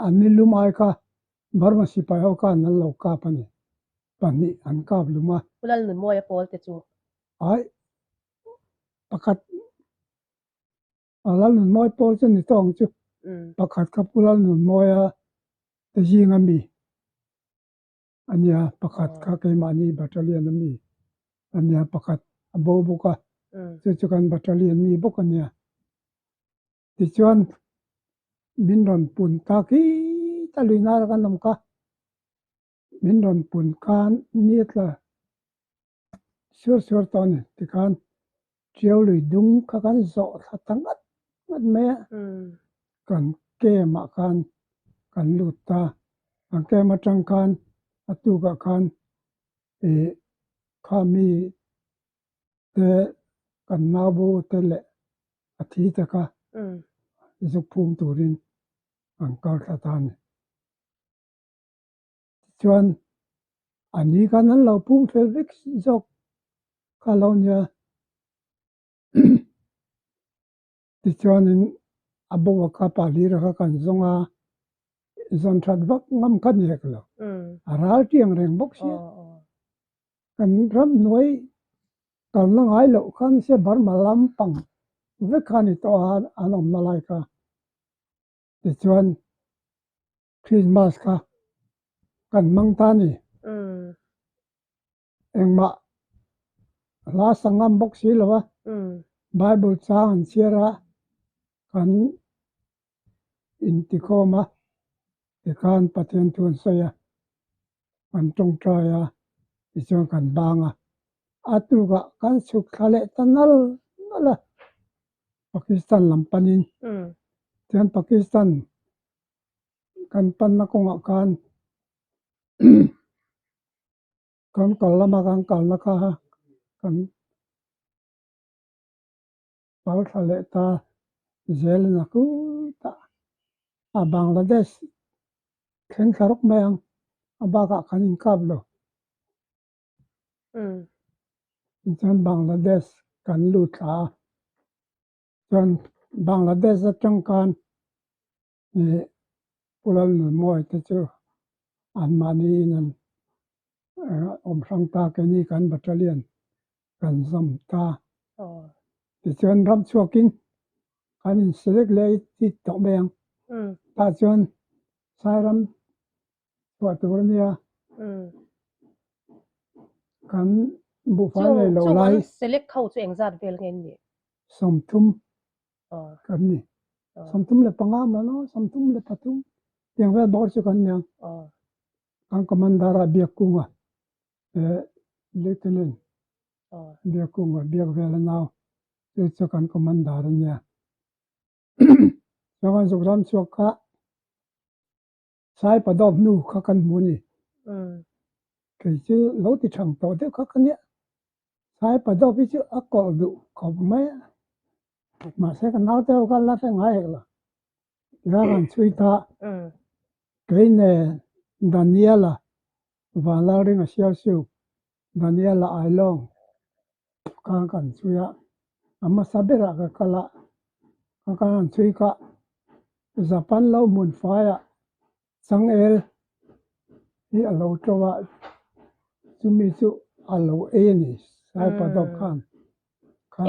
an ni lum ai kha Burma sipai ho khan an lo kap a ni, pahnih an kap lum a. Pu Lalnunmawi a pawl te chu. Ai pakhat a Lalnunmawi pawl chu ni tawng chu, pakhat kha Pu Lalnunmawia te zinga mi. A nia, pakhat kha keimahni battalion a mi a nia, pakhat a bo bawk a, chu chu kan battalion mi bawk a nia. Tichuan min rawn pun ta khi ta lui nara kan awm kha, min rawn pun khan ni tla suar suar tawh a ni. Tikhan Ṭiau lui dung kha kan zawh thla ta ngat ngat mai a, kan camp ah khan kan lut ta. Kan camp atang khan a tukah khan ih kha mi te kan nau bo te leh a thi te kha zuk phum turin an kal thla ta a ni. Chuan a ni khan an lo pum fel vek zawk kha lo nia. Tichuanin a bo a kha pa hlira kha kan zawng a, zawn that vak ngam kha ni hek lo. A ral tiang reng bawk sia. Kan ramhnuai kalna ngai loh khan se Burma lampang vek kha a ni tawh a an awmna lai kha. Tichuan Christmas kha kan hmang ta a ni. Engmah hla sa ngam bawk si lo a, Bible chang an chhiar a, kan intikhawm a, tikhan Pathian thu an sawi a, kan tawngtai a, tichuan kan bang a. A tukah kan chhuk thla leh ta nal nal a, Pakistan lam panin. Chuan Pakistan kan panna kawngah khan Kan kal lama kan kalna kha kan pal thla leh ta zel in a kutah a Bangladesh thleng thla rawk mai ang a bakah kan inkap lo. Tichuan Bangladesh kan lut thla a, chuan Bangladesh atang khan Ih Pu Lalnunmawi te chu anmahni in an awm hrang ta keini kan battalion kan zawm ta. Tichuan ram chhuakin kan in select leh i tawh mai ang. Tah chuan Sairam chhuah tur a nia. Kan buhfai nei loh lai. Chung an select ho chu engzat vel nge an nih? 30. kan ni. 35 maw lo, 33 tiang vel bawr chu kan ni ang. Kan commander a biak kunga lieutenant biak kunga biak vel a nau chu chu kan commander a nia. Chuan kan zuk ram chhuak kha Saipadawp nu kha kan hmu a ni. Kei chu lo ti thang tawh deuh kha ka nia. Saipadawp hi chu a kawlh duh khawp mai a. Mahse ka naute ho kha la hre ngai hek lo. Tia kan chhui ta. Kei nen Daniela Vanlalringa Sialsiu, Daniela Ailawng kha kan chhui a. A hmasa berah ka kal a, ka kal an chhui kha Japan lo hmun faiah changel hi a lo to a, chumi chu a lo ei a ni Saipadawp khan.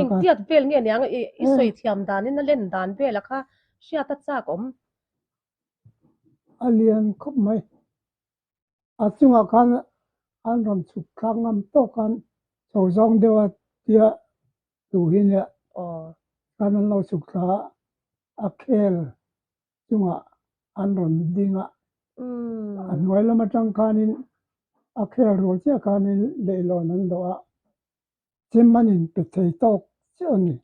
Engtiat vel nge niang i sawi thiam danin a len dan vela kha hriat a chak awm. A lian khawp mai. A chungah khan an rawn chhuk thlak ngam tawk khan chho zawng deuh a tia duh hi nia khan an lo chhuk thla a, a khel chungah an rawn ding a, a hnuai lam atang khanin a khel rual chiah khanin leihlawn an dawh a, chem an inpe thei tawk chiah a ni,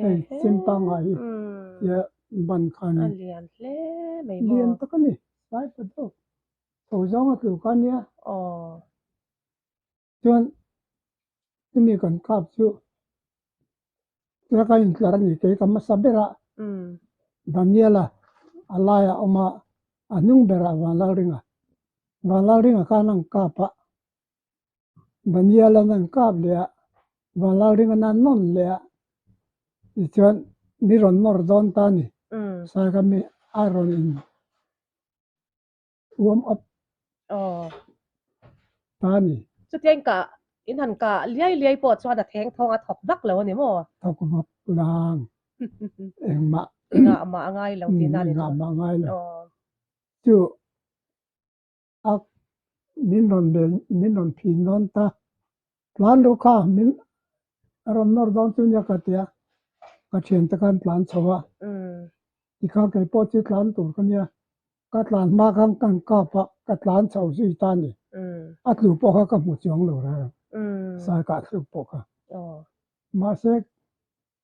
hei chem pangngai hi tia ban khanin lian tak a ni, sai pa deuh chho zawng a tluk a nia. Chuan chumi kan kap chu tuna ka intlar a ni kei ka hmasa berah Daniela a laiah a awm a, a hnung berah Vanlalringa. Vanlalringa khan an kap a, Daniela'n an kap leh a, Vanlalringa'n a nawn leh a, tichuan mi rawn nawr dawn ta a ni. Saika mi a rawn in Warm up ta a ni. Chutia in kah, in han kah liai liai pawh chuan a theng thawng a thawk vak lo a ni maw? Thawk vak lang. Engmah. Engah mah a ngai lo tihna a ni chu. Engah mah a ngai lo. Chu a min rawn bel, min rawn phin dawn ta. Tlan ru kha min rawn nawr dawn chu nia ka ti a, ka thiante khan tlan chho a, tikha kei pawh chu tlan tur ka nia, ka tlan hma khan ka kap a, ka tlan chho zui ta a ni, a tlu pawh kha ka hmu chuang lo reng, sai kah thluk pawh kha, mahse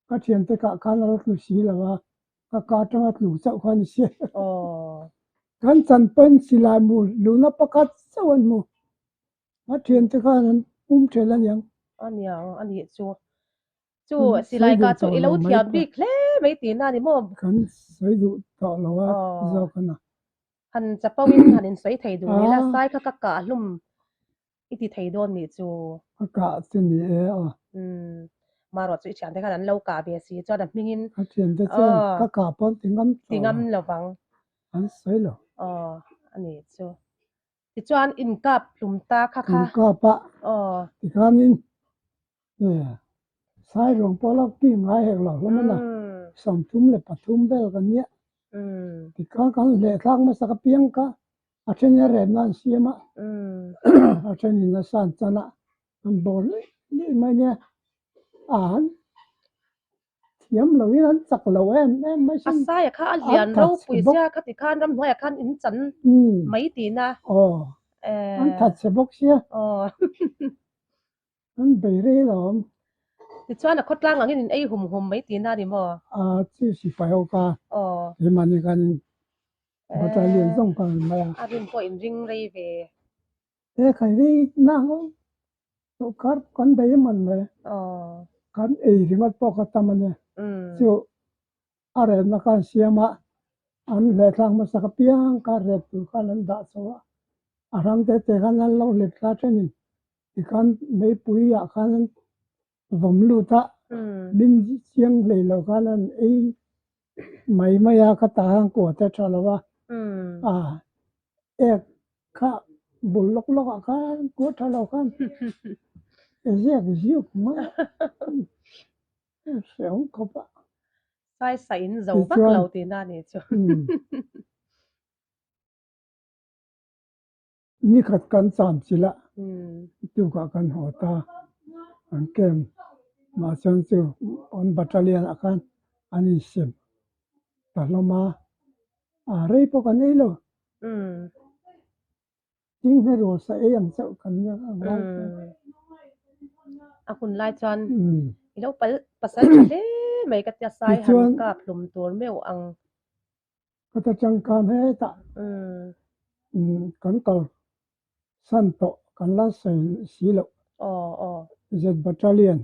ka thiante kah khan a la tlu si lo a, ka ka atanga tlu chauh kha a ni sia. Kan chan pawn silai mu luhna pakhat chauh an hmu. A thiante khan an pum ṭhel a niang. A niang a nih chu. Chu silai kah chu i lo thiam bik hle mai tihna a ni maw? Kan sawi duh tawh lo a zawk a na. Han chapo in han insawi thei duh ni la, sai kha ka kah hlum i ti thei dawn nih chu. Ka kah chu ni e aw. Umm, marawh chu i thiante khan an lo kah ve si chuan a hmingin. Ka thiante chuan ka kah pawh an ti ngam tawh lo. Ti ngam lo vang. An sawi lo. Aw, a nih chu. Tichuan inkap hlum ta kha kha. Inkap a. Aw. Tikhanin sai ruang pawh lo ki ngai hek lo hlawm a na. 33 vel kan nia. Tikhan kan hleh thlak hmasa ka piang kha a then in a remna an siam a. A then in a san chan a an bawr luih luih mai nia. An Thiam lo in an chak lo em em mai sin. A saia kha a lian ropui sia khati khan ramhnuaiah khan in chan mai tina. Aw an that chhe bawk sia. Aw. An bei rei lo awm. Tichuan a khawtlang angin in ei hum hum mai tina a ni maw? A chi sipai ho kha. Aw. Keimahni khan battalion zawng khan an mai a. A rin pawh in ring rei ve. He khai rei nang awm sawrkar kan bei a man le kan ei ringawt pawh kha tam a nia chu a remna khan siam a an hlehthlak hmasak apiang kha rep tur khan an dah chho a a hrang te te khan an lo hlep thla thenin tikhan meipui ah khan an vawm lut a min chiang hlei lo khan an ei mai mai a ka tah khan kua te tha lo a a ek kha bul lawk lawk ah khan kua tha lo khan ziak ziuk mai a hrehawm khawp a. Sai sai in zo vak lo tihna a nih chu. Nikhat kan cham chilh a, tukah kan haw ta. An camp mah chuan chu an battalion ah khan an insem ta hlawm a, a rei pawh kan ei lo. Tinghne rual sa ei ang chauh kan nia ang lai chuan. A hun lai chuan i lo pal pasal tha hle mai ka tia sai han kap hlum tur meuh ang. Ka ta changkan hetah kan kal san tawh kan la sawi si loh. Z Battalion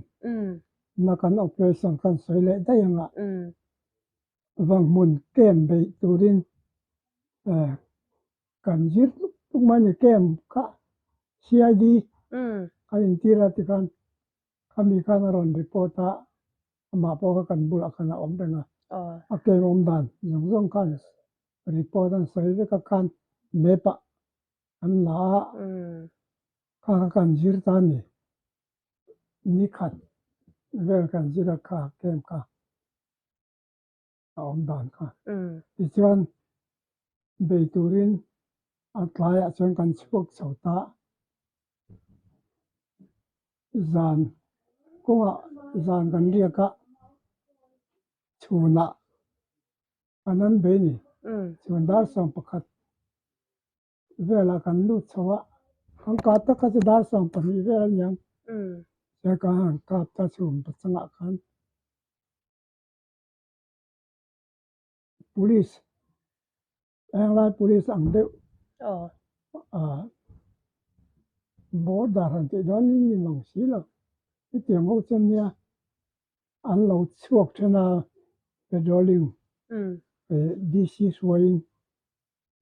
na kan operation kan sawi leh daih anga Vanghmun camp beih turin kan zir tluk tluk mai a ni camp kha CID kan intir a tikhan Khami khan a rawn report a, amah pawh kha kan bulah khan a awm reng a, a kem awm dan zawng zawng khan report an sawi vek a khan map ah an la a, kha kha kan zir ta a ni, ni khat vel kan zir a kha kem kha a awm dan kha. Tichuan bei turin a tlaiah chuan kan chhuak chho ta. Zan kawngah zan kan riak a, chhunah kan an bei ni. Chhun dar 11 velah kan lut chho a, kan kah tak kha chu dar 12 vel a niang. Chuan kan han kap ta chhun pachangah khan police Henglai police ang deuh border han tih dawn in ni mang si lo hetiang ho chuan nia an lo chhuak then a patrolling DC hruaiin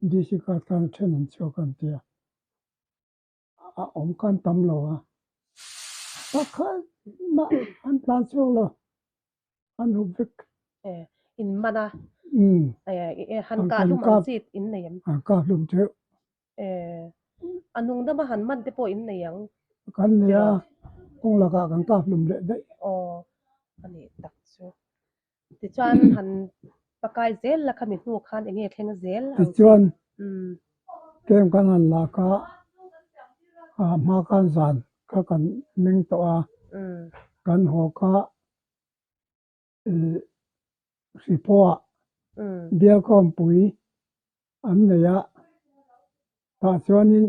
DC card khan a then an chhuak an ti a a awm khan tam lo a pakhat mah an tlan chhuak lo. An hup vek. In man a. Han kah hlum ang chi in nei em? An kah hlum theuh. A nung dama han man te pawh in nei ang. Kan nei a, kawng lakah kan kah hlum leh daih. Aw, a nih tak chu. Tichuan han pakai zel la khami hnu khan enge thleng zel ang chu. Tichuan kem kan han lak a, a hma khan zan kha kan meng tawh a, kan haw kha Hripawh bialkhawmpui an nei a, tah chuanin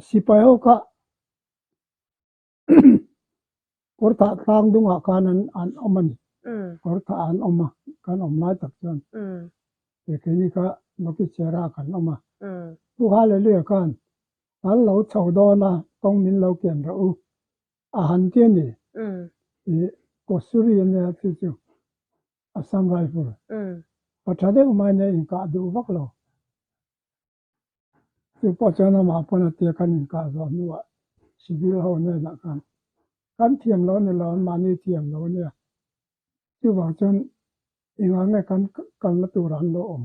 sipai ho kha kawr thah tlang dungah khan an awm a ni, kawr thah an awm a, kan awm lai tak chuan keini kha Lokichera kan awm a, Pu Hallelujah khan kan lo chho dawn a, kawng min lo kian rawh u A han ti a ni. I Kosuri a nia chu chu Assam Rifle. Pa tha deuh mai nia inkah duh vak lo. Chu pawh chuan amah pawn a tia kan inkah zawh hnuah civil ho hnenah khan kan thiam lo a ni lo, anmahni thiam lo a nia. Chuvang chuan engah nge kan kalna tur an lo awm?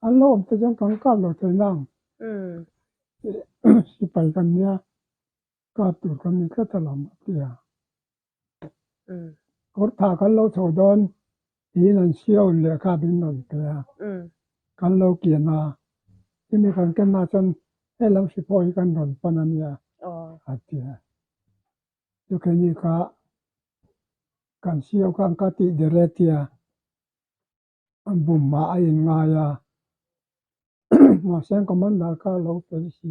An lo awm te chuan kan kap lo thei nang. Sipai kan nia, kap tur kan ni tlat alawm a ti a. Kawr tha kan lo chho dawn tiin an siau lehkha min rawn pe a, kan lo kian a, chumi kan kenna chuan helam hri pawh hi kan rawn pan a nia a ti a. Chukheini kha kan siau khan ka tih der e tia a bum ah a inngai a, mahse commander kha a lo fel si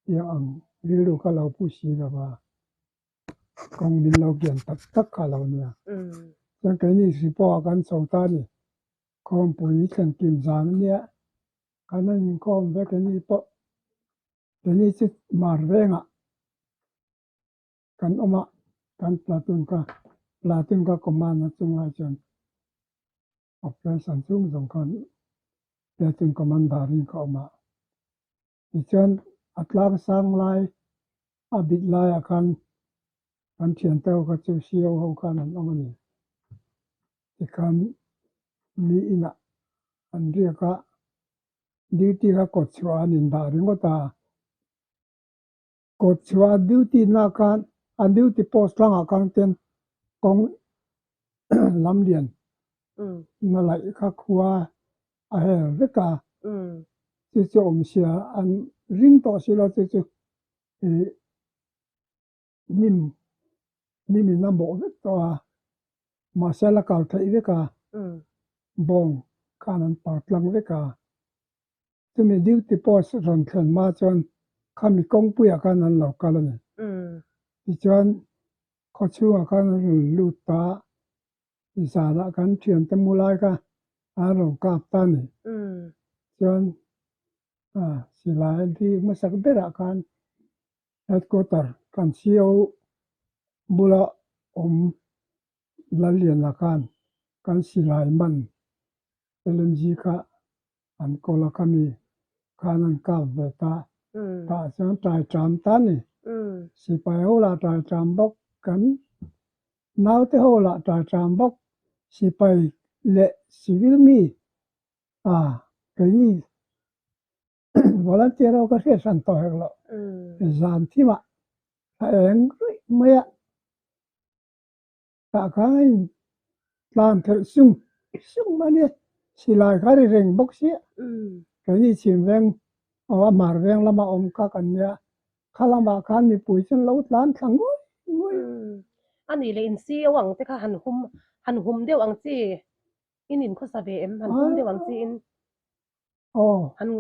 tiang ang rilru kha lo pu si lo va. Kawng min lo kian tak tak kha lo nia. Chuan keini hri pawh ah kan chho ta a ni. Khawmpui thlen kim zan a nia. Kan han inkhawm ve keini pawh. Keini chu mar vengah kan awm a, kan platoon kha platoon kha command a chunglai chuan operation chung zawng khan platoon commander in ka awm a. Tichuan a tlang sang lai a bit laiah khan kan thiante ho kha chu CO ho khan an awm a ni. Tikhan mi inah an riak a, duty kha kawt chhuah an indah ringawt a. Kawt chhuah a duty na khan an duty post tlangah khan ten kawng lam lian na laih kha khua a hel vek a, chu chu awm sia an ring tawh si lo chu chu ih hnim hnim in a bawh vek tawh a, mahse la kal theih vek a, bawng khan an par tlang vek a. Chumi duty post rawn thlen hma chuan khami kawngpuiah khan an lo kal a ni. Tichuan khaw chhungah khan an rawn lut ta a, zanah kan thiante mu lai kha an rawn kap ta a ni. Chuan silai ri hmasak berah khan headquarter kan CO bula awm Lalliana khan kan silai man LMG kha an kawl a khami khan an kap ve ta. Tah chuan tai ṭam ta a ni. Sipai ho lah tai ṭam bawk, kan naute ho lah tai ṭam bawk. Sipai leh civil mi a keini volunteer ho ka hriat hran tawh hek loh. Zan thimah thla eng ruih mai a. Tah khan a in tlan thelh sung sung mai a nia, silai kha ri reng bawk sia. Keini chhim veng aw a hmar veng lama awm kha kan nia, kha lamah khan mipui chuan lo tlan thla ngawih ngawih. A nih leh in CEO ang te kha han hum han hum deuh ang chi in inkhawsa ve em? Han hum deuh ang chi in. Aw. Han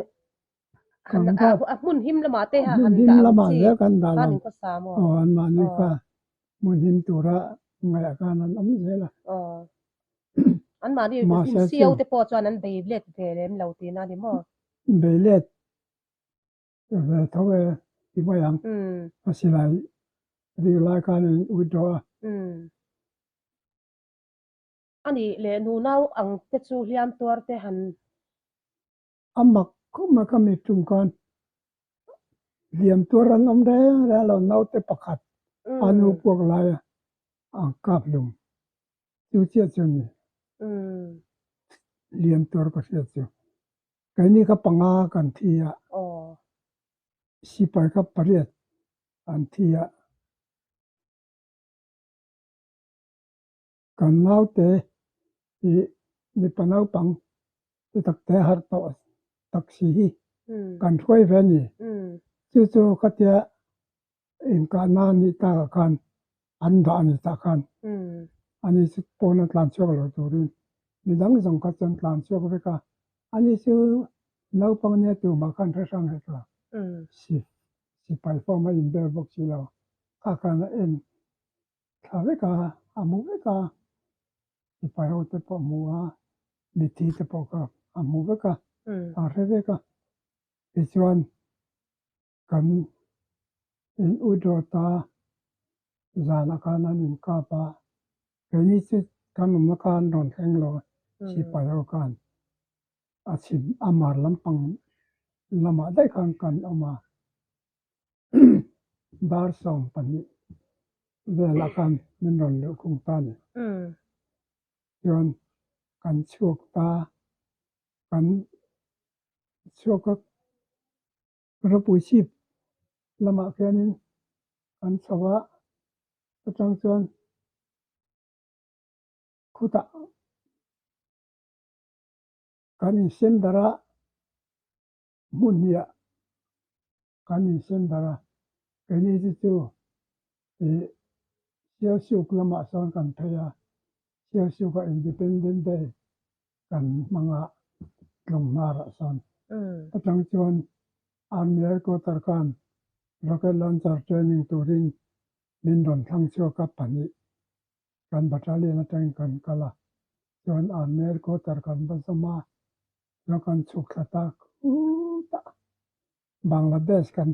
han a hmun him lamah te ha han dah ang chi khan in khawsa maw? Aw an mahni kha hmun him tura ngaihah khan an awm zel a. Aw. An mahni in CEO te pawh chuan an bei let ve lem lo tihna a ni maw? Bei let ve tho e ti mai ang. A silai rik lai khan in withdraw a. A nih leh nunau ang te chu hliam tuar te han. A mak khawp mai kha mi tum khan hliam tuar an awm reng reng lo naute pakhat a nu puak lai a kap hlum chu chiah chu a ni hliam tuar ka hriat chu keini kha panga kan thi a sipai kha pariat an thi a. Kan naute hi mipa naupang te tak te harh tawh tak si hi kan hruai ve a ni. Chu chu khatia inkahna a nih takah khan an dah a ni tah khan ani chu pawna tlan chhuak lo turin midang zawng kha chuan tlan chhuak vek a, ani chu naupang nia tumah khan hre hrang hek lo. Sipai form a inbel bawk si lo kha khan a en Thla vek a, a hmu vek a, mipa ho te pawh a hmu a, mithi te pawh kha a hmu vek a, a hre vek a. Tichuan kan in withdraw ta zanah khan an inkap a, keini chu kan awmna kha an rawn thleng lo a. Sipai ho khan a chhim a mar lampang lamah daih khan kan awm a, dar 12 velah khan min rawn luh khung ta a ni. Chuan kan chhuak ta, kan chhuak a ropui chhip lamah khianin kan chho a, atang chuan khutah kan insen darh a, hmun hnih kan insen darh a, keini chu chu ih Sialsuk lamah sawn kan phei a, Sialsuka Independent Day kan hmang a tlawng hnarah sawn atang chuan Army Headquarter khan Rocket Launcher training turin min rawn thlang chhuak a pahnih kan battalion atangin kan kal a, chuan Army Headquarter kan va zawm a, chuan kan chhuk thla ta khut a, Bangladesh kan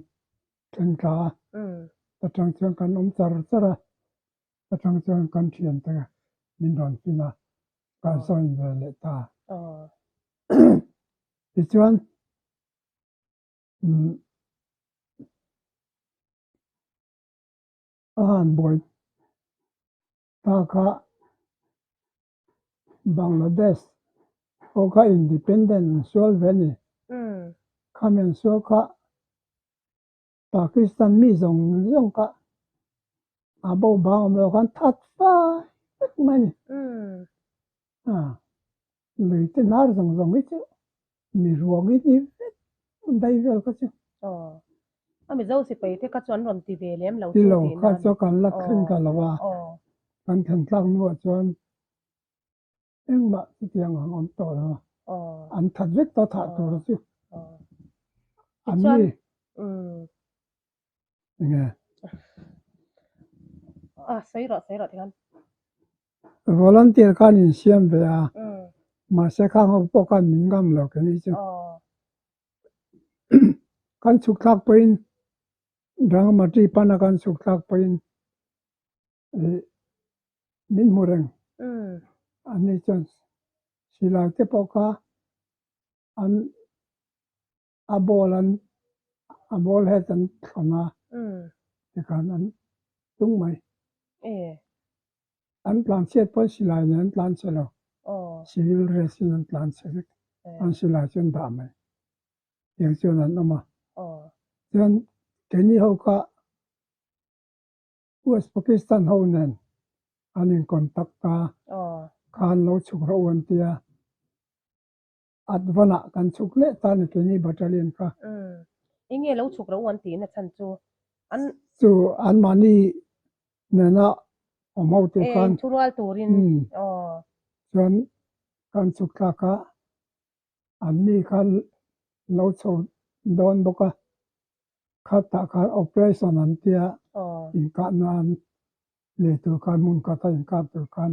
thleng thla a, atang chuan kan awm char char a, atang chuan kan thiante min rawn fin a, kan join ve leh ta. Tichuan A han buai ta kha Bangladesh pawh kha independent an sual ve a ni. Khami an sual kha Pakistan mi zawng zawng kha a bo bang awm lo khan that fai vek mai a ni. Lui te hnar zawng zawng hi chu mi ruang hi ni vek dai vel kha chu. Aw. A Mizo sipai te kha chu an rawn ti ve lem lo chu tihna a ni. Kha chu kan la thleng ta lo a. Kan thlen tlak hnuah chuan engmah chutiang ang awm tawh lo a. An that vek tawh thah tur chu. An ni. Enge? A sawi rawh sawi rawh tikhan. Volunteer khan insiam ve a, mahse khang ho pawh khan min ngam lo ke ni chu. Kan chhuk thlak pawhin Rangamati pana kan chhuk thlak pawhin min hmu reng. Ani chuan silai te pawh kha an a ball an a ball head an thlawn a tikhan an tung mai. An tlan chhiat pawh silai nen an tlan chhe lo, civil dress in an tlan chhe vek, an silai chu an dah mai. Tiang chuan an awm a. Chuan keini ho kha West Pakistan ho nen an in contact a, khan lo chhuk rawh u an ti a. Advanah kan chhuk leh ta ni keini battalion kha. Enge lo chhuk ro an tihna chhan chu an. Chu anmahni nena awm ho tur khan. E inthurual turin aw. Chuan kan chhuk thlak a, anni khan lo chho dawn bawk a, khatah khan operation an tia inkahna an nei tur khan hmun khata inkap tur khan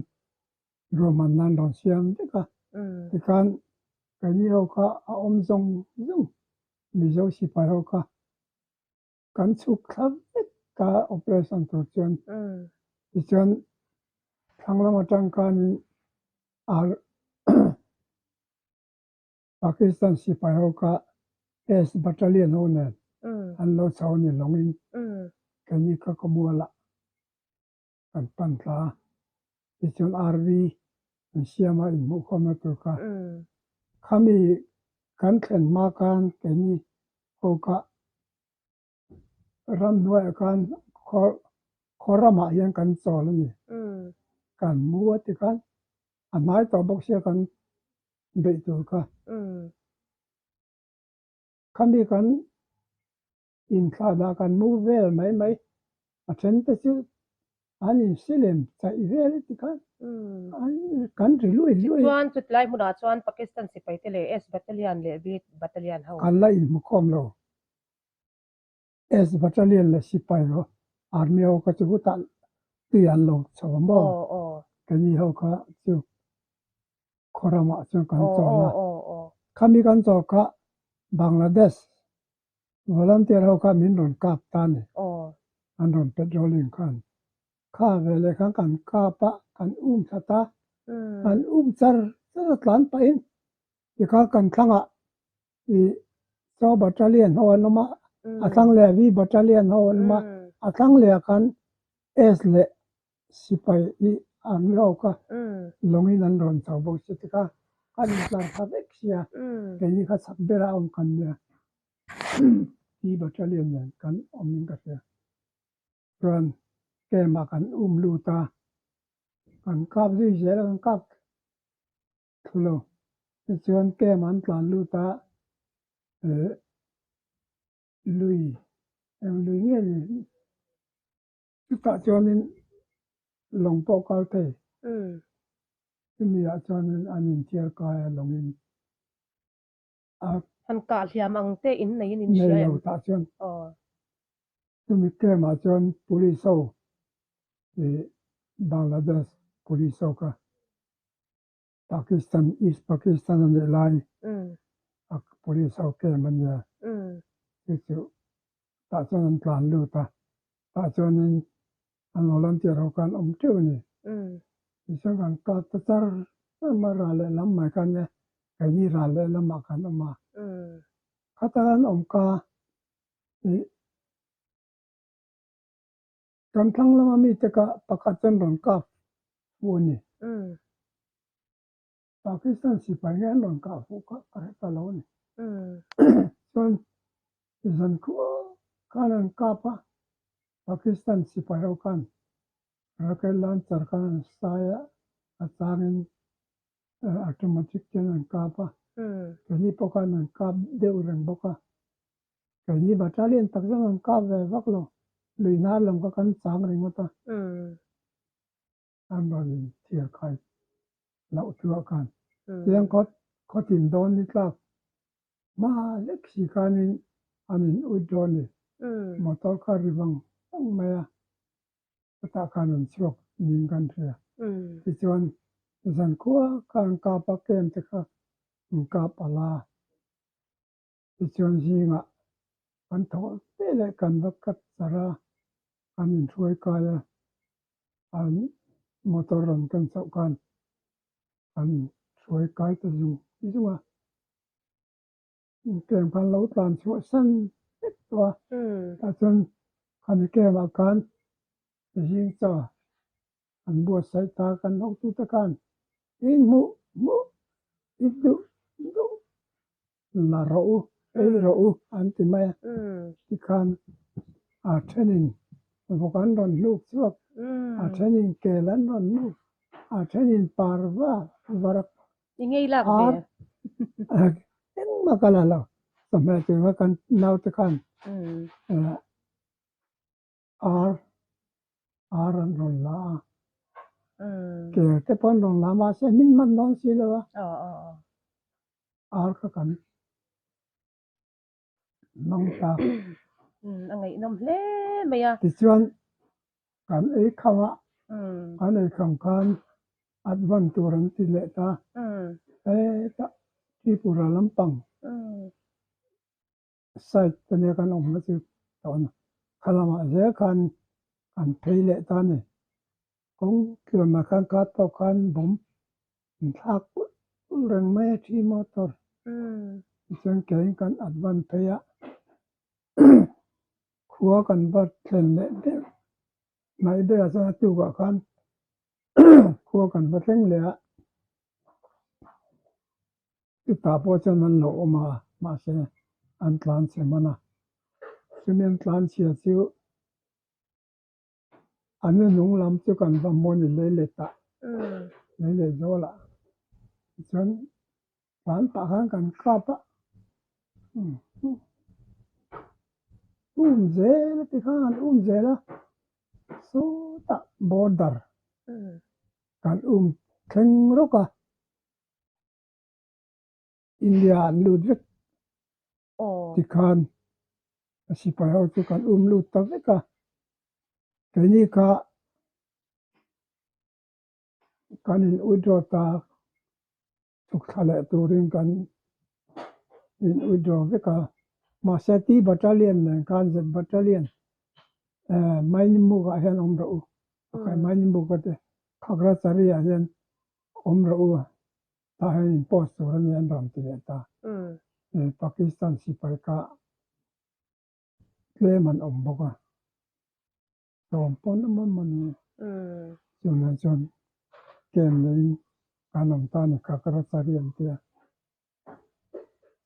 Roman nan rawn siam vek a, tikhan keini ho kha a awm zawng zawng Mizo sipai ho kha kan chhuk thla vek a operation tur chuan tichuan thlang lam atang khanin Pakistan sipai ho kha S Battalion ho nen an lo chho ni lawngin keini kha khawmualah kan pan thla a, tichuan RV an siam a inhmuhkhawmna tur kha khami kan thlen hma khan keini ho kha ramhnuaiah khan khaw ramah hian kan chawl a ni. Kan mu a tikhan a hnai tawh bawk sia kan beih tur kha. Khami kan Inthlanah kan mu vel mai mai, a then te chu an insilem chaih vel ti khan an kan ri lui lui. Tichuan chutlai hmunah chuan Pakistan sipai te leh S Battalion leh B Battalion ho. Kan la inhmukhawm lo. S Battalion leh sipai ho Army ho kha chu hutah tui an lo chho a maw? Keini ho kha chu khaw ramah chuan kan chawl a. Khami kan chawl kha Bangladesh Volunteer ho kha min rawn kap ta ni. An rawn patrolling khan kha veleh khan kan kap a, kan um thla ta, kan um char char a tlan pahin tikha kan thlangah ih Chaw Battalion ho an awm a, a thlang leh V Battalion ho an awm a, a thlang leh ah khan S leh Sipai hi an hlawk a, lawngin an rawn chho bawk si tikha kan intlar kha vek sia, keini kha chak bera awm kan nia T Battalion nen kan awmin ka hria. Chuan camp ah kan um lut a, kan kap zui zel a, kan kap thlu lo. Tichuan camp an tlan lut a, eh lui eng lui nge ni? Chutah chuanin lawng pawh kal thei. Chumi ah chuanin an inthiar kai a lawngin a. Han kah hliam ang te in neiin in hria em? Nei lo tah chuan. Chumi camp ah chuan police ho ih Bangladesh police ho kha Pakistan East Pakistan a nih lai a police ho camp a nia. Chu chu tah chuan an tlan lut a. Tah chuanin an volunteer ho khan awm teuh a ni. Tichuan kan kap ta char char mai ral leh lam mai khan e keini ral leh lamah kan awm a. Khata kan awm ka ih kan thlang lama mite kha pakhat chuan rawn kap fuh a ni. Pakistan sipai nge an rawn kah fuh kha ka hre ta lo a ni. Chuan zan khuah khan an kap a, Pakistan sipai ho khan rocket launcher khan an sai a, a changin automatic ten an kap a, keini pawh khan an kap deuh reng bawk a. Keini battalion tak zawng an kap ve vak lo, lui hnar lam kha kan chang ringawt a. An rawn in thiar khai loh chuah khan tiang khaw khaw tin dawn ni tlak hma lek si khanin an in uit dawn ni motor kha ri vang vang mai a chutah khan an chhuak niin kan hria tichuan zan khua kha an kap a kem te kha an kap ala tichuan zingah kan thawh ve leh kan va cut char a an inhruai kai a. An motor rawn ken chauh khan an hruai kai ta zung zung a, camp khan lo tlan chhuah san vek tawh a, tah chuan khami camp ah khan zing chaw an buatsaih ta kan hotute khan in hmuh hmuh i duh duh la rawh u, ei rawh u an ti mai a, tikhan a thenin vawk an rawn hnuk chhuak, a thenin kel an rawn hnuk, a thenin parva varak ar engmah ka la lo, chawhmeh tur kha kan naute khan ar ar an rawn la a, kel te pawh an rawn la a mahse hmin hman dawn si lo a. Ar kha kan hmang ta. A ngaihnawm hle mai a. Tichuan kan ei kham a, kan ei kham khan advan tur an ti leh ta. Hetah Tripura lampang side te nia kan awmna chu tawn kha lamah zel khan kan phei leh ta a ni. Kawng tluanah khan kha tawk khan bomb an thlak pulh pulh reng mai a thi motor tichuan keiin kan advance phei a khua kan va thlen leh ber hnaih berah chuan a tukah khan khua kan va thleng leh a chutah pawh chuan an lo awm a mahse an tlanchhe hman a chumi an tlanchhia chu. A nunung lam chu kan va hmuh a ni lei let ah, lei let zawl ah tichuan tlan pah khan kan kap a, um zel a ti khan an um zel a, sawtah border kan um thleng rawk a, India an lut vek tikhan a sipai ho chu kan um lut ta vek a, keini kha kan in withdraw ta chhuk thla leh turin kan in withdraw vek a, mahse T Battalion nen khan Z Battalion eh Mainimuk ah hian awm rawh u, Mainimuk a te Khagrachari ah hian awm rawh u. Tah hian in post tur a ni an rawn ti leh ta. Pakistan sipai kha tlem an awm bawk a, sawm pawn awm awm a ni. Chunah chuan camp neiin kan awm ta a ni Kakrachari an ti a.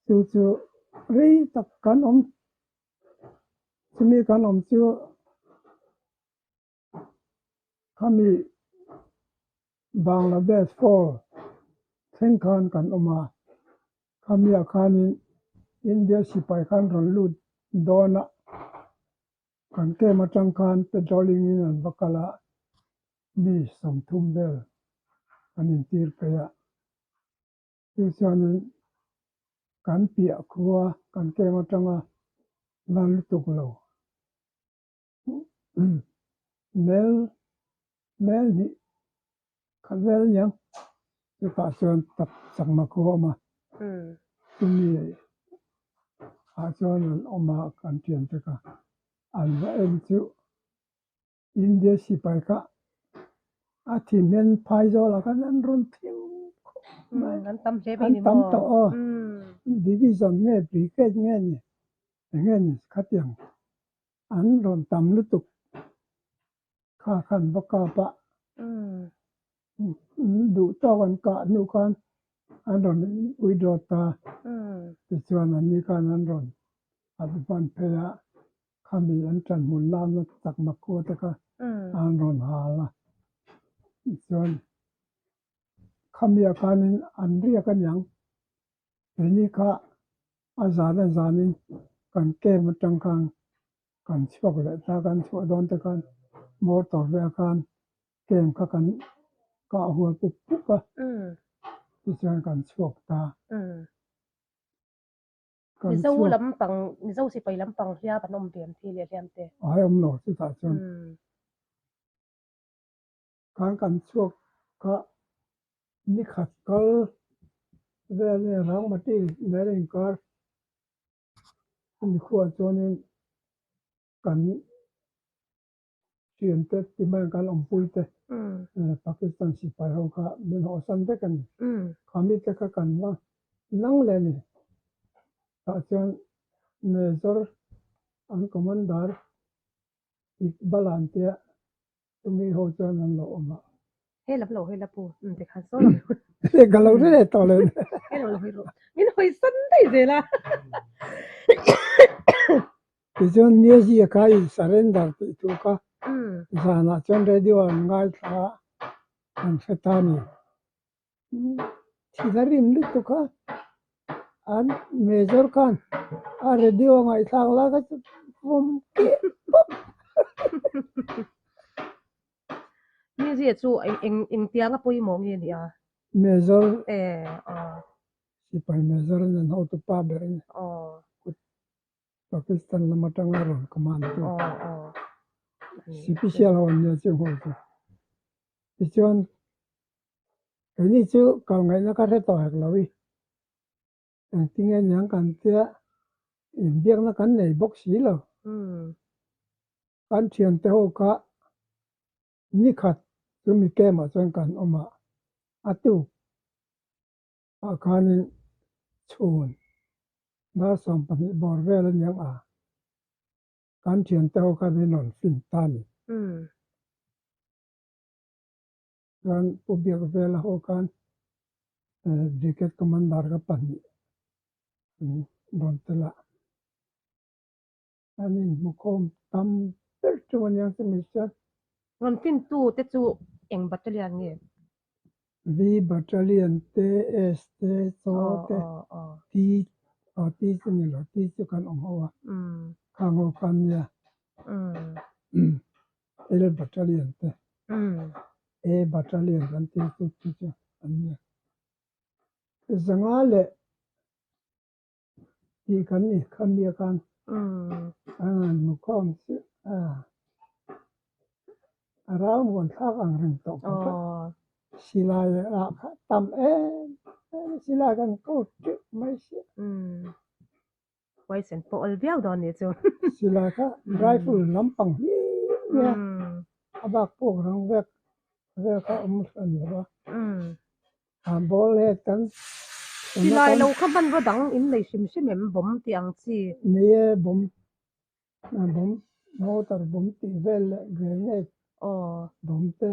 Chu chu rei tak kan awm, chumi kan awm chu Khami Bangladesh fall thleng khan kan awm a, khamiah khanin India sipai khan rawn lut dawn a, kan camp atang khan patrolling in an va kal a, mi 30 vel an intir phei a, chu chuanin kan piah khua kan camp atanga la lutuk lo. Mel mel hnih khat vel a niang chutah chuan tak chakma khu a awm a chumi ah chuan an awm a kan thian te kha an va en chu India sipai kha a thi hmel phai zawlah khan an rawn thim khawp mai an tam hle mai an tam tawh aw division nge brigade nge ni eng nge ni khatiang an rawn tam lutuk kha khan va kap a duh tawk an kah hnu khan an rawn withdraw ta tichuan an ni khan an rawn advance phei a khami an tan hmun lana chakma khua te kha an rawn hal a tichuan khami ah khanin an riak aniang keini kha a zan a zanin kan camp atang khan kan chhuak leh ta kan chhuah dawn te khan motor velah khan camp kha kan kah hual pup pup a tichuan kan chhuak ta. Kan Mizo chhuak. Lampang Mizo sipai lampang hliam an awm ve an ti leh hliam te. Ai awm lo chutah chuan. Khan kan chhuak kha nikhat kal vel nge Rangmati nen a inkar chumi khuaah chuanin kan thiante ti mai ang kan awmpui te Pakistan sipai ho kha min hawhsan vek a ni. Khami te kha kan la nang leh a ni. Tah chuan Major an commander Iqbal an tia Chumi ho chuan an lo awm a. He lam lo hawi la pu, um tikhan saw lam. He ka lo hre leh tawh lo. He lam lo hawi rawh. Min hawi san daih zel a. Tichuan Niazi kha in surrender tih thu kha zanah chuan radio an ngaithla a, an hre ta a ni. Thil a rim lutuk a, an major khan a radio a ngaihthlak lai kha chu vawm keh pawp. Mizia chu eng eng tianga pawimawh nge ni a? Major Eh aw. Sipai major in an hotu pa ber a ni. Aw. Pakistan lam atanga rawn command tu. Aw aw. Sipisial ho an nia chu ho chu. Tichuan Keini chu kal ngaihna ka hre tawh hek lo i, engtinge niang kan tia inbiakna kan nei bawk si lo. Kan thiante ho kha nikhat chumi camp ah chuan kan awm a, a tuk ah khanin chhun dar 12 bawr vel aniang a, kan thiante ho kha min rawn fin ta a ni. Chuan Pu Biak Vela ho khan Brigade Commander ka pahnih an rawn tel a, an inhmukhawm tam ber chu a nia chumi chuan. Rawn fintu te chu eng battalion nge? V Battalion te, S te, Chaw te, T, aw T chu ni lo, T chu kan awm ho a, khang ho khan nia. L Battalion te, A Battalion kan tih chu chu chu an ni. Zanga leh tih kan ni khami a khan an han hmu khawm chu a a ral muan thlak ang reng tawh khawp a. Silai ah kha tam em em silai kan ko teuh mai sia. Huaisen pawh awl viau dawn nih chu. Silai kha rifle lampang hlir nia a bak pawk rang vek vel kha awm hran lo a. A ball head kan Silai lo kha hmanraw dang in nei hrim hrim em bomb tih ang chi? Nei e, bomb bomb motor bomb tih vel leh grenade bomb te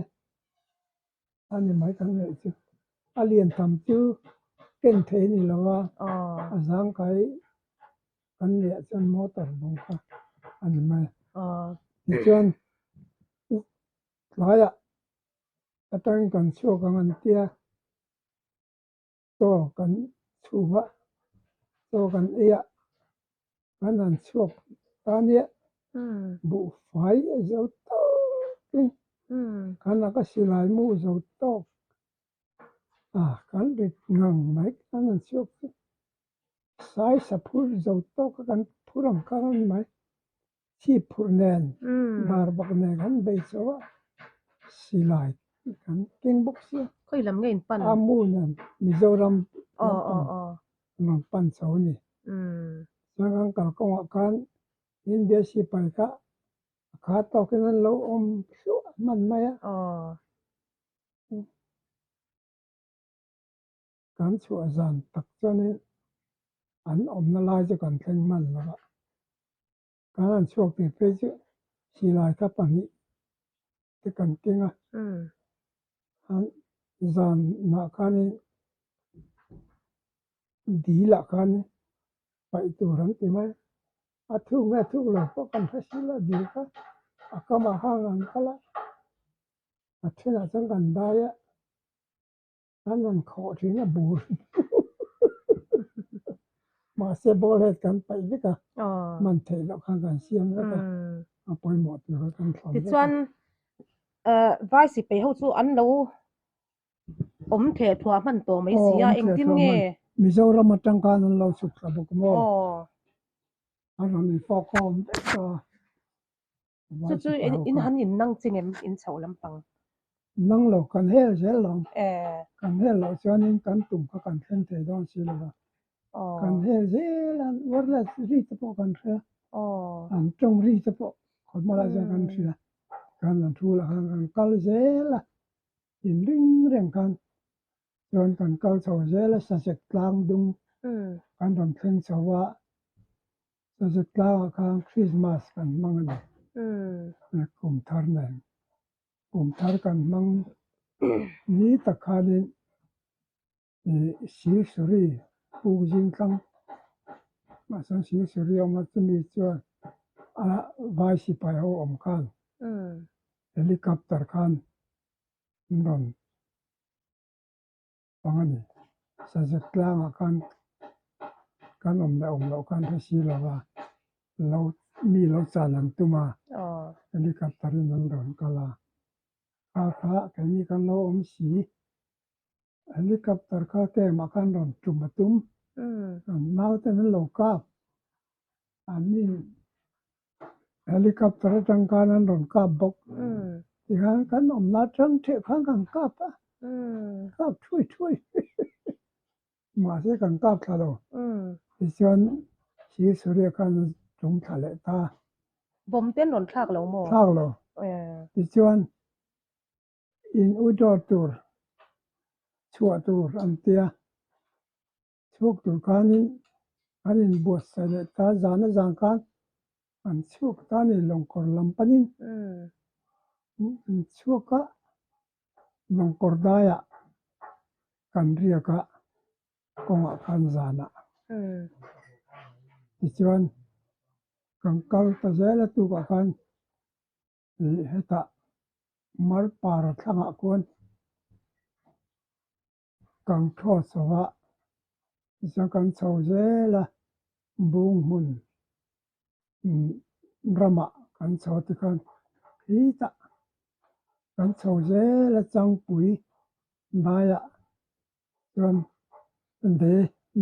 a ni mai kan ngaih chu. A lian tham chu ken thei a ni lo a, a zangkai kan liah chuan motor bomb kha a ni mai. Tichuan tlaiah atangin kan chhuak ang an tia chaw kan chhum a chaw kan ei a kan han chhuak ta nia buhfai a zo tawk in kan laka silai mu zo tawk a kan rit ngang mai kan han chhuak chu sai sa phur zo tawk a kan phur ang kha a ni mai. Chhip phurh nen dar bawk nen kan bei chho a, silai kan keng bawk sia. Khawi lam nge in pan? A mu nen Mizoram lampang rawn pan chho a ni. Chuan kan kalkawngah khan India sipai kha a kha tawkin an lo awm hluah hman mai a. Kan chhuah zan tak chuanin an awmna lai chu kan thleng hman lo a. Kan han chhuak tih phei chu silai kha pahnih te kan keng a. An zanah khanin dilah khan paih tur an ti mai a. A thuk nge thuk lo pawh kan hre si lo dil kha a kamah hang an kal a, a thenah chuan kan dai a. An rawn khawh thin a bur mahse ball head kan paih vek a hman theih loh khan kan siam vek a a pawimawh tur kha kan thlawm vek a. Tichuan vai sipai ho chu an lo awm theh thuah hman tawh mai si a engtin nge? Mizoram atang khan an lo chhuk thla bawk maw? An rawn infawkkhawm vek a. Chu chu in han in nang ching em in chhoh lampang? Nang lo, kan hel zel lo. Kan hel loh chuanin kan tum kha kan thleng thei dawn si lo va. Kan hel zel a, wireless ri te pawh kan hria, an tawng ri te pawh khawi hma lai chuan kan hria. Tikhan an thu lah khan kan kal zel a, inring reng khan chuan kan kal chho zel a, sazek tlang dung kan rawn thleng chho a. Chuzut tlangah khan Christmas kan hmang a ni. Kum thar nen. Kum thar kan hmang ni tak khanin Silsuri puk zing thlang ah chuan Silsuri a awm a, chumi chuan a vai sipai ho awm khan helicopter khan an rawn pang a ni. Sazuk tlangah khan kan awm leh awm loh khan hre si lo va, lo mi lo chan an tum a, helicopter in an rawn kal a, kha kha keini kan lo awm si, helicopter kha kemah khan rawn tum a tum, an nauten an lo kap, an in helicopter atang khan an rawn kap bawk tikhan kan awmna atang theh khan kan kap a kap thui thui mahse kan kap thla lo tichuan thir suria khan an tum thla leh ta Bomb te an rawn thlak lo maw? Thlak lo tichuan in withdraw tur chhuah tur an tia. Chhuak tur khanin an inbuatsaih leh ta, zan a zan khan an chhuak ta a ni, lawngkawr lam panin an chhuak a, lawngkawr daiah kan riak a, kawngah khan zanah tichuan kan kal ta zel a tukah khan ih hetah Marpara thlangah khuan Kan thaw chho a, tichuan kan chho zel a, bung hmun ramah kan chho tikhan khitah kan chho zel a changpui daiah chuan de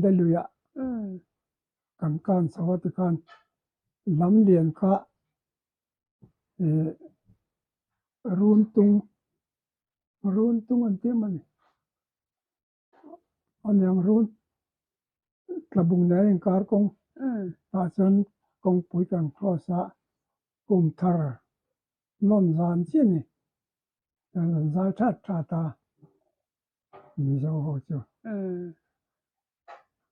de luiah kan kan chho a tikhan lam lian kha ih run tung Run tung an tih mawni aniang run tlabung nen a inkar kawng tah chuan kawngpui kan cross a kum thar nawn zan chiah a ni chuan an zai that that a. Mizo ho chu.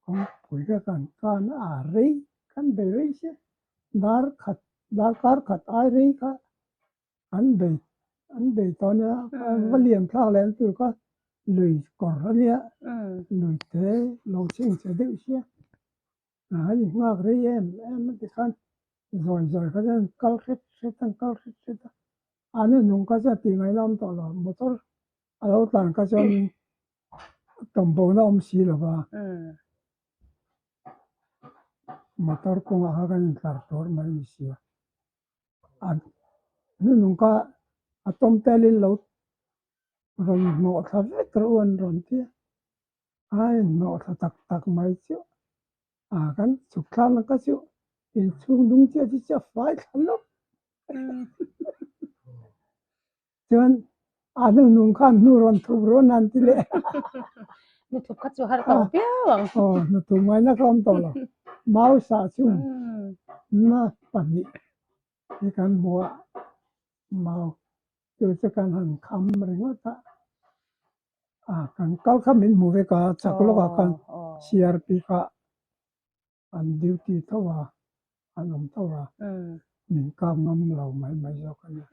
Kawngpui kha kan kan a rei kan bei rei sia dar khat darkar khat ai rei kha an bei an bei tawh ania va lian thlak leh an tur kha lui kawr ania lui te lo chhing che deuh sia a han inghak rei em em a tikhan zawi zawi kha chuan kal hret hret a kal hret hret a an inhnung kha chuan tih ngaihna awm tawh lo motor a lo tlan kha chuan tawmbo na awm si lo va, motor kawngah kha kan intlar tur mai a ni si a, a hnunung kha a tawm telin lo rawn hnawh thla vek rawh u an rawn ti a, a inhnawh thla tak tak mai chu a kan chhuk thlakna kha chu inchhung dung chiah chu chiah fai thla lawk. Chuan a hnunhnung khan hnu rawn thup rawn an ti leh. Hnu thup kha chu har tawh viau ang. Aw, hnu thup ngaihna kha awm tawh lo. Mau sah chung na pahnih hi kan hmu a, mau chu chu kan han kham ringawt a. A kan kal kha min hmu vek a, chak lawkah khan CRP kha an duty tho a, an awm tho a, min kap ngam lo mai mai zawk a nia.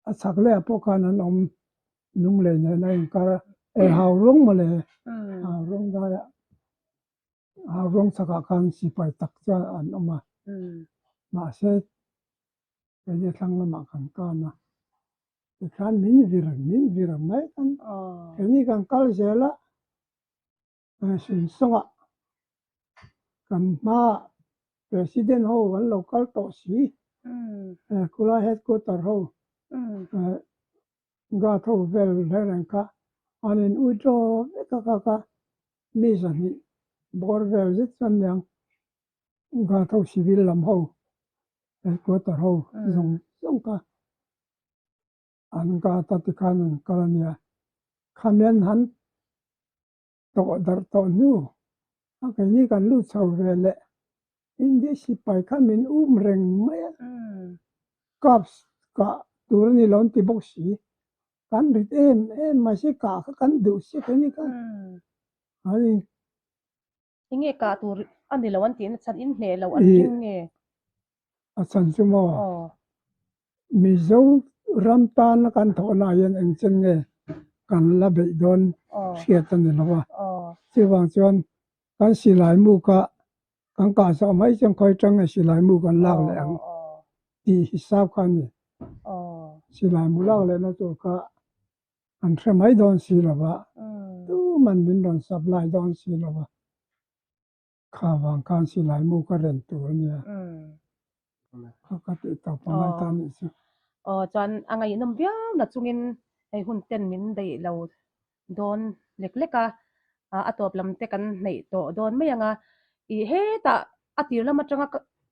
A chhak leh ah pawh khan an awm lunglei nen a inkar a, e hau rawng mawle, hau rawng daiah hau rawng chhakah khan sipai tak chuan an awm a, mahse keini thlang lamah kan kan a, tikhan min vir min vir mai khan keini kan kal zel a. Hrinsawngah kan hmaah President ho an lo kal tawh si, khulai headquarter ho guard ho vel reng reng kha an in withdraw vek a kha kha mi zahnih bawr vel zet chuan niang guard ho civil lam ho headquarter ho zawng zawng kha an guard a tikhan an kal a nia khamian han tawh darh tawh hnu a keini kan lut chho ve leh India sipai kha min um reng mai a, kap kah tur a ni lo an ti bawk si, kan rit em em mai si kah kha kan duh si keini kha a ni. Enge kah tur a ni lo an tihna chhan in hneh lo an ring nge? A chhan chu maw? Mizo ram tana kan thawhna ah hian engchen nge kan la beih dawn hriat a ni lo a. Chuvang chuan kan silai mu kha kan kah zawh mai chuan khawi tang nge silai mu kan lak leh ang tih hisap kha a ni. Silai mu lak lehna tur kha an hre mai dawn si lo va, tuman min rawn supply dawn si lo va. Kha vang khan silai mu ka ren tur a nia. Kha ka tih tawp a ngai ta nih chu. Aw chuan a ngaihnawm viau na chungin hei hun ten min daih lo dawn lek lek a, a tawp lam te kan hnaih tawh dawn mai ang a. Ih hetah a tir lam atanga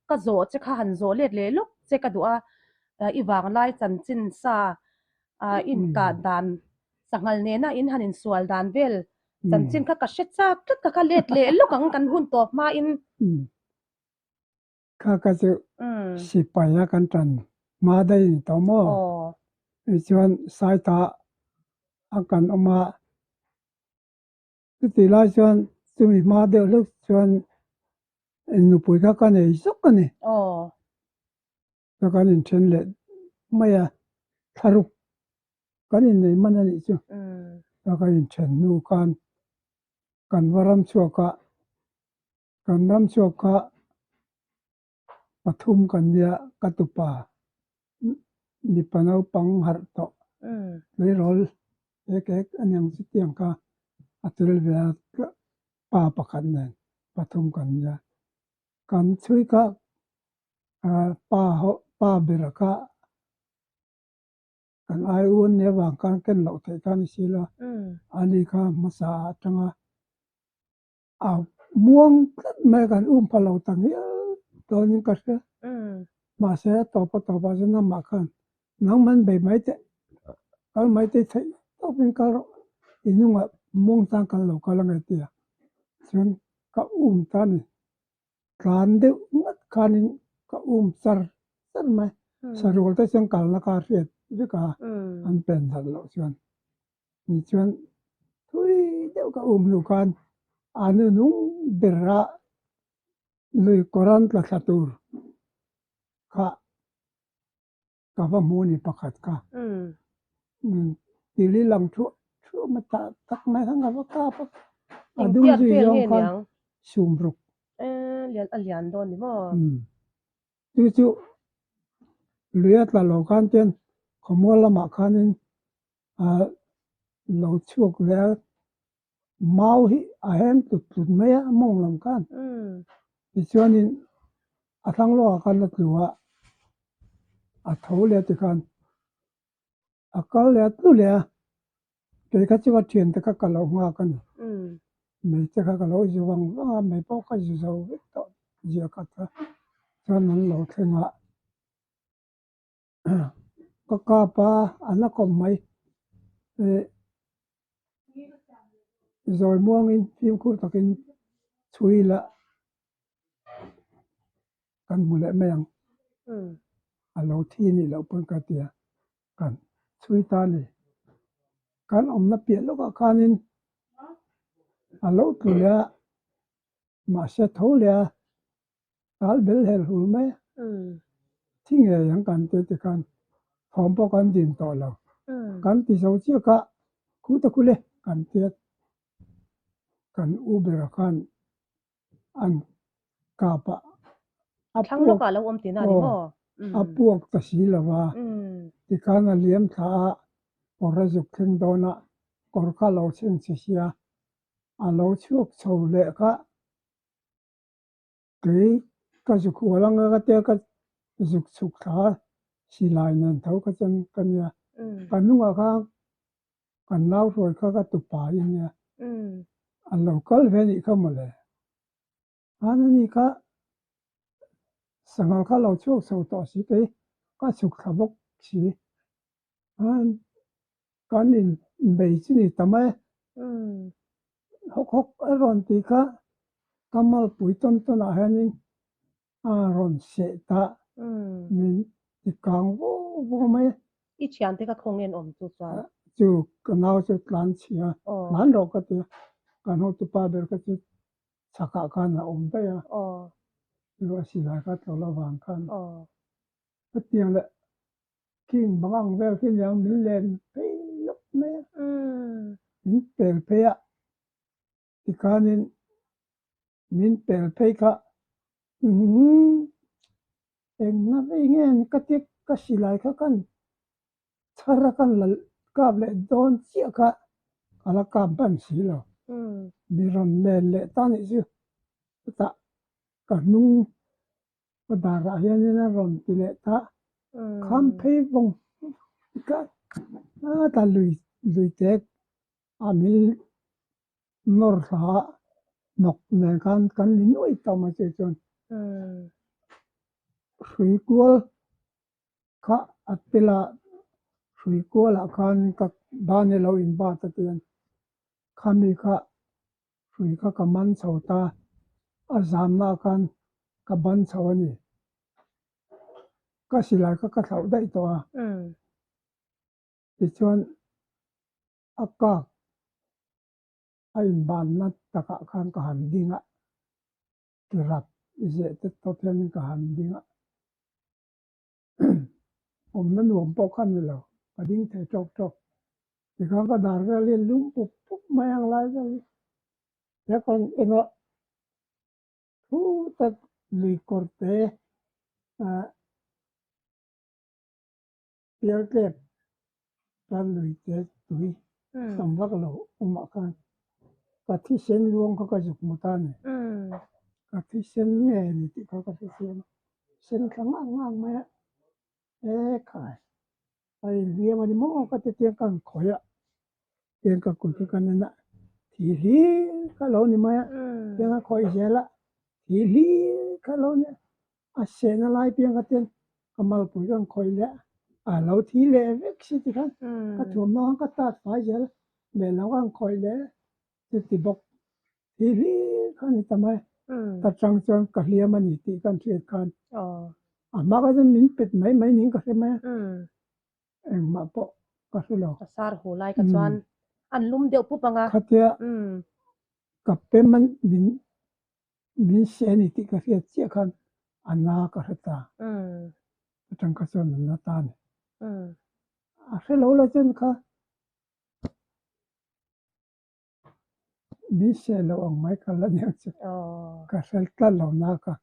ka zawh che kha han zawh let leh lawk che ka duh a, i vanglai chanchin sa inkah dan Sanghal nena in han insual dan vel chanchin kha ka hre chak tlat ka kha let leh lawk ang kan hun tawp hmain. Kha ka chu sipai a kan tan hma daih a ni tawh maw? Tichuan Saita a kan awm a, chutih lai chuan chumi hma deuh hlek chuan nupui kha ka nei zawk a ni. Ka kan inthen leh mai a, thlaruk kan innei man a nih chu. Ka kan inthen hnu khan kan va ram chhuak a, kan ram chhuak kha pathum kan nia ka tupa mipa naupang harh tawh tleirawl ek ek a niang chu tiang kha a tel ve a, pa pakhat nen pathum kan nia. Kan chhui kha pa ho pa ber kha kan ai u an nih avang khan ken loh theih kha a ni si lo ani kha hmasa atanga a muang tlat mai kan um pha lo ta ngial dawnin ka hria mahse a tawp a tawp ah chuan amah khan nangman bei mai teh kal mai teh theih tawpin kal rawh i hnungah muang chang kan lo kal ange tia chuan ka um ta a ni. Tlan deuh ngat khanin ka um char char mai. Sarual te chuan kalna kha a hriat vek a, an pen darh loh chuan. Tichuan. Thui deuh ka um hnu khan a nunung ber a lui kawran tla thla tur kha ka va hmu ni pakhat kha. Tili lang thuah thuah mai tah tak mai khan ka va kap a, a dung zui zawng khan sum ruk. A lian dawn ni maw? Chu chu lui a tla lo khan chuan khawmual lamah khanin lo chhuak leh a, mau hi a hem tlut tlut mai a mawng lam khan. Tichuanin a thlang lawkah khan a tlu a, a tho leh a tikhan a kal leh a tlu leh a, kei kha chu a thiante kha ka lo nghak a ni. Mei te kha ka lo zu vang vang a, mei pawh ka zu zo vek tawh zia khat kha chuan an lo thleng a. Ka kap a, a la kawp mai. Eh, zawi muangin fimkhur takin chhui la kan hmu leh mai ang. A lo thi nih loh pawn ka ti a, kan chhui ta a ni. Kan awmna piah lawkah khanin a lo tlu leh a, mahse tho leh a. Tal bel her hul mai a, thi ngei ang kan ti ti khan thawm pawh kan din tawh lo. Kan ti zo chiah kha khu ta khu le kan ti a, kan u bera khan an kap a, a puak a puak ta si lo va, tikhan a liam thla a, kawr a zuk thleng dawn a, kawr kha a lo chheng che sia, a lo chhuak chho leh kha. Kei ka zuk hual anga ka tia ka zuk chhuk thla a, silai nen tho ka cheng ka nia. Ka hnungah khan kan nau hruai kha ka tupa i nia. A lo kal ve nih kha mawle. Khan ani kha sanghal kha lo chhuak chho tawh si kei ka chhuk thla bawk si. Khan kan in bei chu ni ta mai. Hawk hawk a rawn tih kha ka malpui tawn tawn ah hianin a rawn seh ta min ti kang vawk vawk mai. I thian te kha khawnge an awm chu chuan? Chu ka nau chu tlan chhia tlan rawh ka ti a, kan hotupa ber kha chu chhakah khan a awm daih a, chu a silai kha tlawlh avang khan hetiang leh King bang ang vel khi niang min len phei lawk mai a, min pel phei a, tikhanin min pel phei kha umm engna vei nge ni ka ti ka silai kha kan chhar a kan la kap leh dawn chiah kha ka la kap hman si lo, mi rawn len leh ta nih chu chutah ka hnung Ka darah hianin a rawn ti leh ta, kham phei vawng ka ta lui lui te a mil nawr thla a hnawk nen khan kan ni nuai ta mai che chuan hrui kual kha a tel a, hrui kualah khan ka ban ilo inbat a ti a, khami kha Hrui kha ka man chho ta, a zamna khan ka ban chho a ni. Ka silai kha ka thlauh daih tawh a. Tichuan a kak a inbanna takah khan ka han ding a, tirap zeh te tawp hianin ka han ding a. Awmna nuam pawh kha ni lo, ka ding thei tawk tawk. Tikhan ka dar vel hi lum pup pup mai ang lai vel hi. He kan engah thu tak lui kawr te ah pial tlep chuan lui te tui tam vak lo awmah khan ka thisen luang kha ka zuk hmu ta a ni. Ka thisen nge ni tih kha ka hre chiang a, sen thla ngang ngang mai a, e khai a inhliam a ni maw ka ti tiang ka han khawih a, tiang ka kut kha ka en a, thi hlir kha lo ni mai a, tiang a khawih zel a, thi hlir kha lo ni a. A sehna lai piang kha ten ka malpui ka khawih leh a, a lo thi leh vek si ti khan ka thuamhnaw khan ka tat fai zel a, lehlam khan khawih leh chuti bawk thi hlir kha a ni ta mai. Ta chang chuan ka hliam a ni tih ka hriat khan a hma kha chuan min pet mai mai niin ka hre mai a, engmah pawh ka hre lo. Ka sar hu lai kha chuan. An lum deuh pup ang a. Khatia ka pem an min min se a ni tih ka hriat chiah khan a na ka hre ta. Atang kha chuan a na ta a ni. A hre lo la chuan kha Min seh loh ang mai ka la nia chu. Ka hrel tlat lo na ka.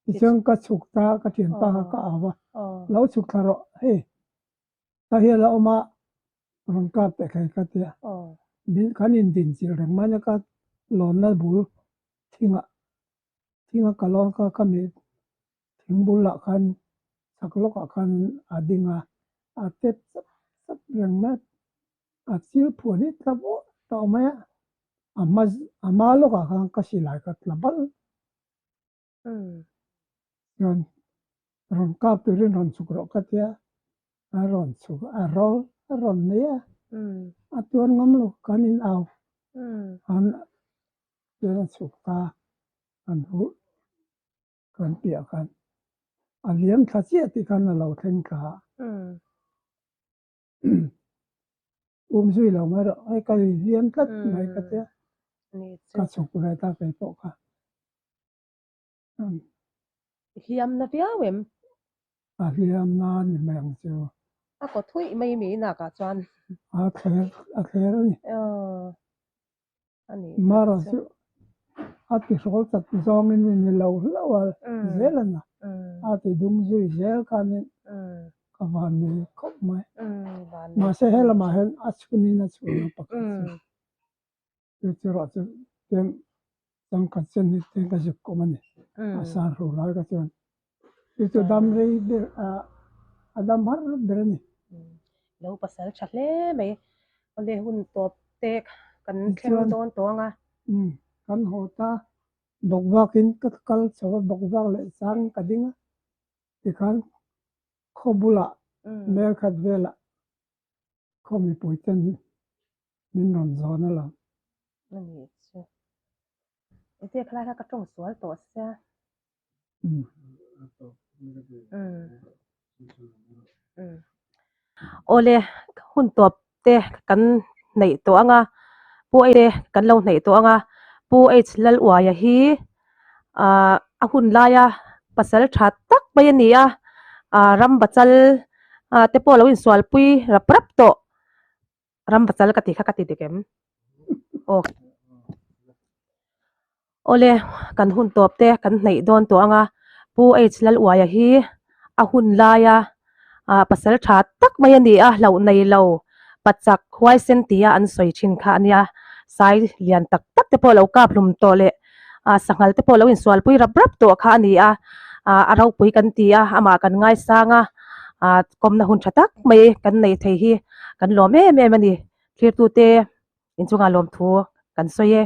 Tichuan ka chhuk ta ka thianpa kha ka au a, lo chhuk thla rawh hei ka hian a awm a rawn kap teh khai ka ti a. Min kan indin chilh reng mai na ka lawnna bul thingah thinga ka lawn kha ka mi thing bulah khan chhak lawkah khan a ding a, a tep chap chap reng mai a. A chil phuan hi tla vawh tawh mai a, a hma a hma lawkah khan ka silai ka tla bal. Chuan rawn kap turin rawn chhuk rawh ka tia, a rawn chhuk a rawl a rawn nei a, a tuar ngam lo kan in au an chuan a chhuk ta an huh kan piah khan a liam thla chiah tih khan a lo thleng thla a. Um zui lo mai rawh hei ka inhliam tlat mai ka tia ka chhuk ve ta kei pawh kha. I hliam na viau em? A hliam na ni mai ang chu. A kaw thuih mai mi inakah chuan. A thler a thler a ni. A ni Mara chu a ti hrawl chat zawngin i ni lo hlauh a zel a na. A ti dum zui zel khanin ka van nei khawp mai. Mahse he lamah hian a chhunin a chhun a pakhat chu. Chu chu erawh chu tlem changkhat chen hi tlem ka zuk kawm a ni. A sar ho lai kha chuan chu chu dam rei ber a dam har ber a ni. Lo pasal tha hle mai. Awle hun tawp te kan thleng dawn tawh ang a. Umm kan haw ta bawk vakin ka kal chho a bawk vak leh chang ka ding a tikhan khaw bulah mel khat velah khaw mipui ten min rawn zawn a lo. A nih chu. Engtia khalai kha ka tawng sual tawh sia. Awle hun tawp te kan hnaih tawh ang a, Pu H te kan lo hnaih tawh ang a, Pu H Laluaia hi ahh a hun laia pasal tha tak mai a ni a, ahh ram bachal ah te pawh a lo insualpui rap rap tawh. Ram bachal ka tih kha ka ti dik em? Aw. Awle, kan hun tawp te kan hnaih dawn tawh ang a, Pu H Laluaia hi a hun laia ah pasal tha tak mai a ni a, hlauh nei lo, pachak huaisen tia an sawi thin kha a nia, sai lian tak tak te pawh lo kap hlum tawh leh ah sanghal te pawh lo insualpui rap rap tawh kha a ni a, ah a ropui kan ti a, amah kan ngaisang a, ah kawmna hun tha tak mai kan nei thei hi kan lawm em em a ni, thlirtute inchungah lawmthu kan sawi e.